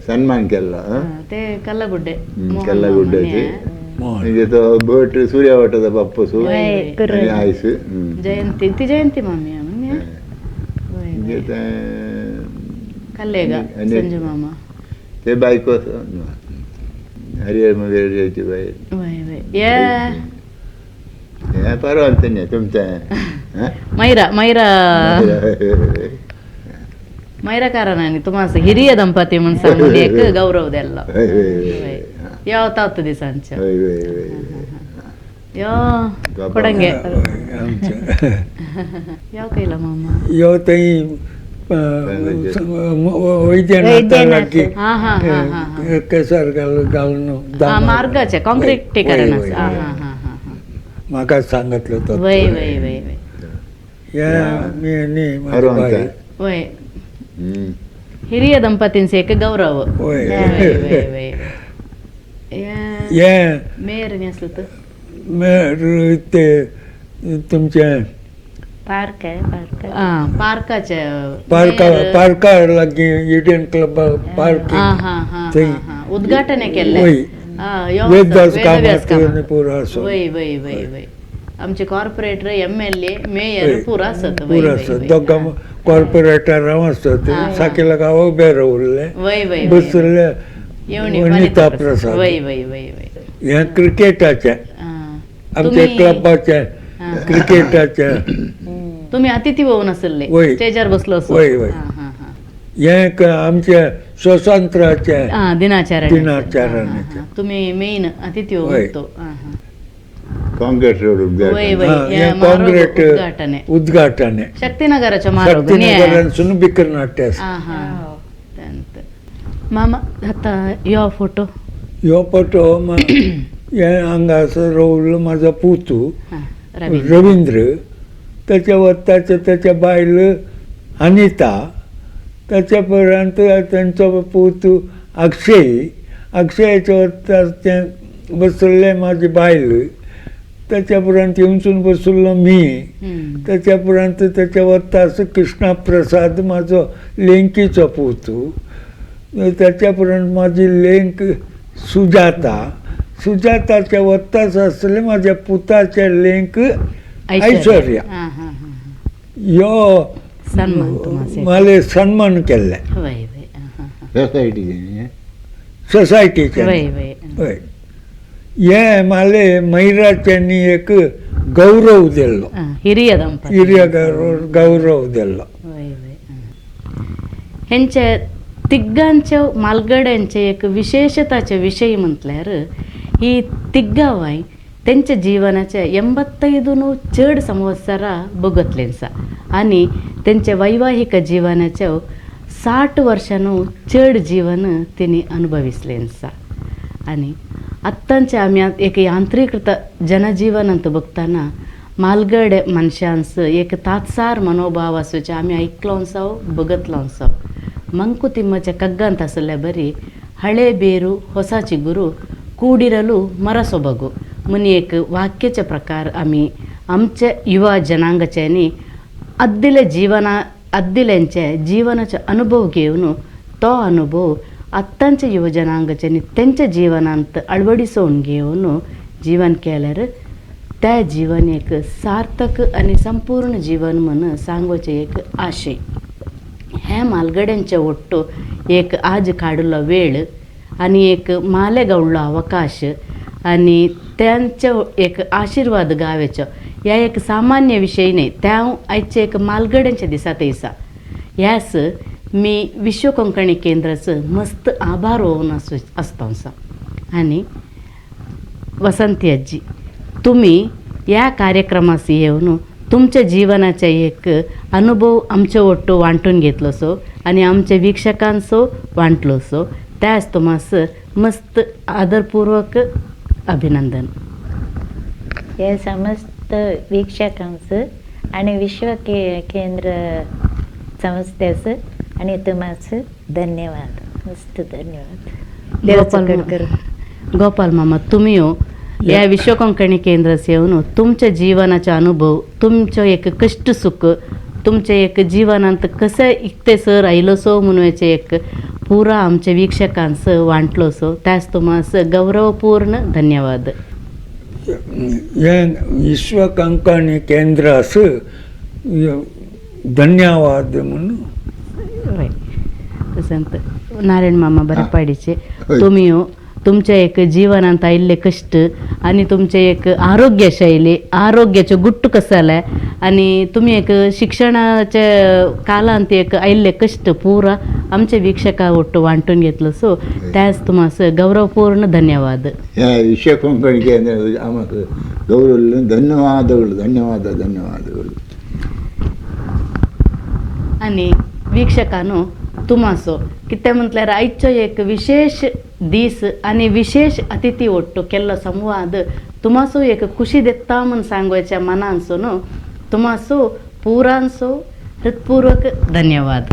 सन्मान केल्लो ते कल्लगुड्डे, कल्लगुड्ड्याचे. म्हणजे तो भट सूर्या वाटाचा बाप्पसू आनी आयस जयंती, ती जयंती मामी. म्हणजे कल्लेगा संजू मामा ते बायको हरिहर मगेर बाई. हे परवानच न्ही तुमचें मैरा मैरा मैरा कारण आनी तुमास हिरिय ದಂಪತಿ म्हण सांगून एक गौरव दिल्लो यो तात दिसांचे. यो कोडंगे यो कैला मामा यो थंय वैद्यनाथ केसर घालून मार्गाचे कॉन्क्रिटीकरण. म्हाका सांगतलो तो. वय वय वय वय, वय हिरिय ದಂಪತಿंचे एक गौरव. वय वय वय, मेयर न्ही आसलो तो मेयर ते तुमचे पार्क आहे, पार्क पार्काचे पार्का पार्कार लागीं इडन क्लब पार्क थंय उद्घाटन केल्लें. वेदव्यास कामत पुरो आसो. वय वय वय वय, आमचे कॉर्पोरेटर MLA mayor पुरो आसत. पुरो आसत दोगां कॉर्पोरेटरां आसत. साकीला गांव उबे रावल्ले वय वय बसले वनिता प्रसाद. वय वय वय वय, हें क्रिकेटाचें आमच्या क्लबाचें क्रिकेटाचें. तुम्ही अतिथी होऊन आसले स्टेजार बसलो. वय वय, हें आमच्या स्वतंत्राचें दिनाचरण, दिनाचरणाचें तुम्ही मेन अतिथी होतो. ಕಾಂಕ್ರೀಟ್ ರೋಡ್ ಕಾಂಕ್ರೀಟ್ ಉದ್ಘಾಟನೆ ಶಕ್ತಿನಗರच्या ಶಕ್ತಿನಗರ ಬಿಕ್ಕರ್ ನಾಟ್ಯ. मामा आता यो फोटो यो फोटो हांगासर रोवलो म्हाजो पुतू रवींद्र, ताच्या वताचे ताच्या बायल अनिता, ताच्या उपरांत तांचो पूत अक्षय, अक्षयाच्या वता तें बसल्लें म्हाजी बायल, ताच्या उपरांत येवचून बसल्लो मी, ताच्या उपरांत ताच्या वता आसा कृष्णा प्रसाद म्हाजो लेंकीचो पूत, ताच्या उपरांत म्हाजी लेंक सुजाता, सुजाताच्या वत्ताच आसलें म्हाज्या पुताचें लेंक ऐश्वर्या. यो माले सन्मान केल्लें सोसायटीचें. हय, हे माले मैराच्यांनी एक गौरव दिल्लो, हिरिय हिरिय गौरव दिल्लो. हेंचे तिग्गांचे मालगड्यांचे एक विशेषताचे विशय म्हटल्यार ही तिग्गावाय तेंच्या जीवनाचे 85 चड संवत्सरा बगतलेंसा आनी तेंच्या वैवाहिक जीवनाचे 60 वर्षांनो चड जीवन तेणी अनुभविसलेंसा. आनी आत्तांचे आमी एक यांत्रीकृत जनजीवनांत बघताना मालगडे मनशांस एक तात्सार मनोभाव आसूचे आमी आयकलोंसाव बगतलोंसाव. ಮಂಕುತಿಮ್ಮಚ ಕಗ್ಗಂತ ಆಸಲ್ಲೆ ಬರಿ ಹಳೆ ಬೇರು ಹೊಸ ಚಿಗುರು ಕೂಡಿರಲು ಮರ ಸೊಬಗು ಮುನಿ एक वाक्याचे प्रकार आमी आमचे युवा जनांगाच्यांनी अद्दिले जीवना अद्दिल्यांचे जीवनाचे अनुभव घेवन तो अनुभव आत्तांच्या युवा जनांगाच्यांनी तेंच्या जीवनांत अळवडिसोवन घेवन जीवन केल्यार त्या जीवन एक सार्थक आनी संपूर्ण जीवन म्हण सांगोचें एक आशय. हे मालगड्यांचे ಒಟ್ಟು एक आज काडिल्लो वेळ आनी एक माले गावल्लो अवकाश आनी त्यांचे एक आशिर्वाद गावेचो ह्या एक सामान्य विशय न्हय, त्या आयचे एक मालगड्यांच्या दिसा थंयसा. ह्यास मी विश्व कोंकणी केंद्राचो मस्त आभार होवन आसता आसा. आनी वसंती आजी तुमी ह्या कार्यक्रमास येवन तुमच्या जीवनाचे एक अनुभव आमचे ಒಟ್ಟು वांटून घेतलोसो आनी आमच्या वीक्षकांचो वांटलोसो त्यास तुमास मस्त आदरपूर्वक अभिनंदन. हे समस्त वीक्षकांचं आणि विश्व केंद्र संस्थेचं आणि तुम्हाचं धन्यवाद, मस्त धन्यवाद. गोपाल मामा तुमी या विश्व कोंकणी केंद्रास येवन तुमच्या जीवनाचे अनुभव, तुमचो एक कश्ट सुख, तुमचे एक जीवनांत कशें इकते सर आयलोसो म्हणून एक पुरा आमच्या वीक्षकांस वांटलोसो त्यास तुमास गौरवपूर्ण धन्यवाद. हे विश्व कोंकणी केंद्रास धन्यवाद म्हणून. तशेंच नारायण मामा बरेपाडीचे तुमी तुमच्या एक जीवनांत आयिल्ले कश्ट आनी तुमचे एक आरोग्य शैली, आरोग्याचे गुट्ट कसं जालें आनी तुमी एक शिक्षणाच्या कालांत एक आयिल्ले कश्ट पुरा आमच्या वीक्षका ಒಟ್ಟು वांटून घेतलो सो त्यास तुमास गौरवपूर्ण धन्यवाद. ह्या विश्व कोंकणी केंद्र आमकां गौरव ಧನ್ಯವಾದಗಳು ಧನ್ಯವಾದ ಧನ್ಯವಾದಗಳು. आनी वीक्षकांनो तुमासो कितें म्हटल्यार आयचो एक विशेष दीस आनी विशेष अतिथी ಒಟ್ಟು केल्लो संवाद तुमासो एक खुशी देता म्हूण सांगोच्या मनानसो न्हू तुमासो पुरांसो हृत्पूर्वक धन्यवाद.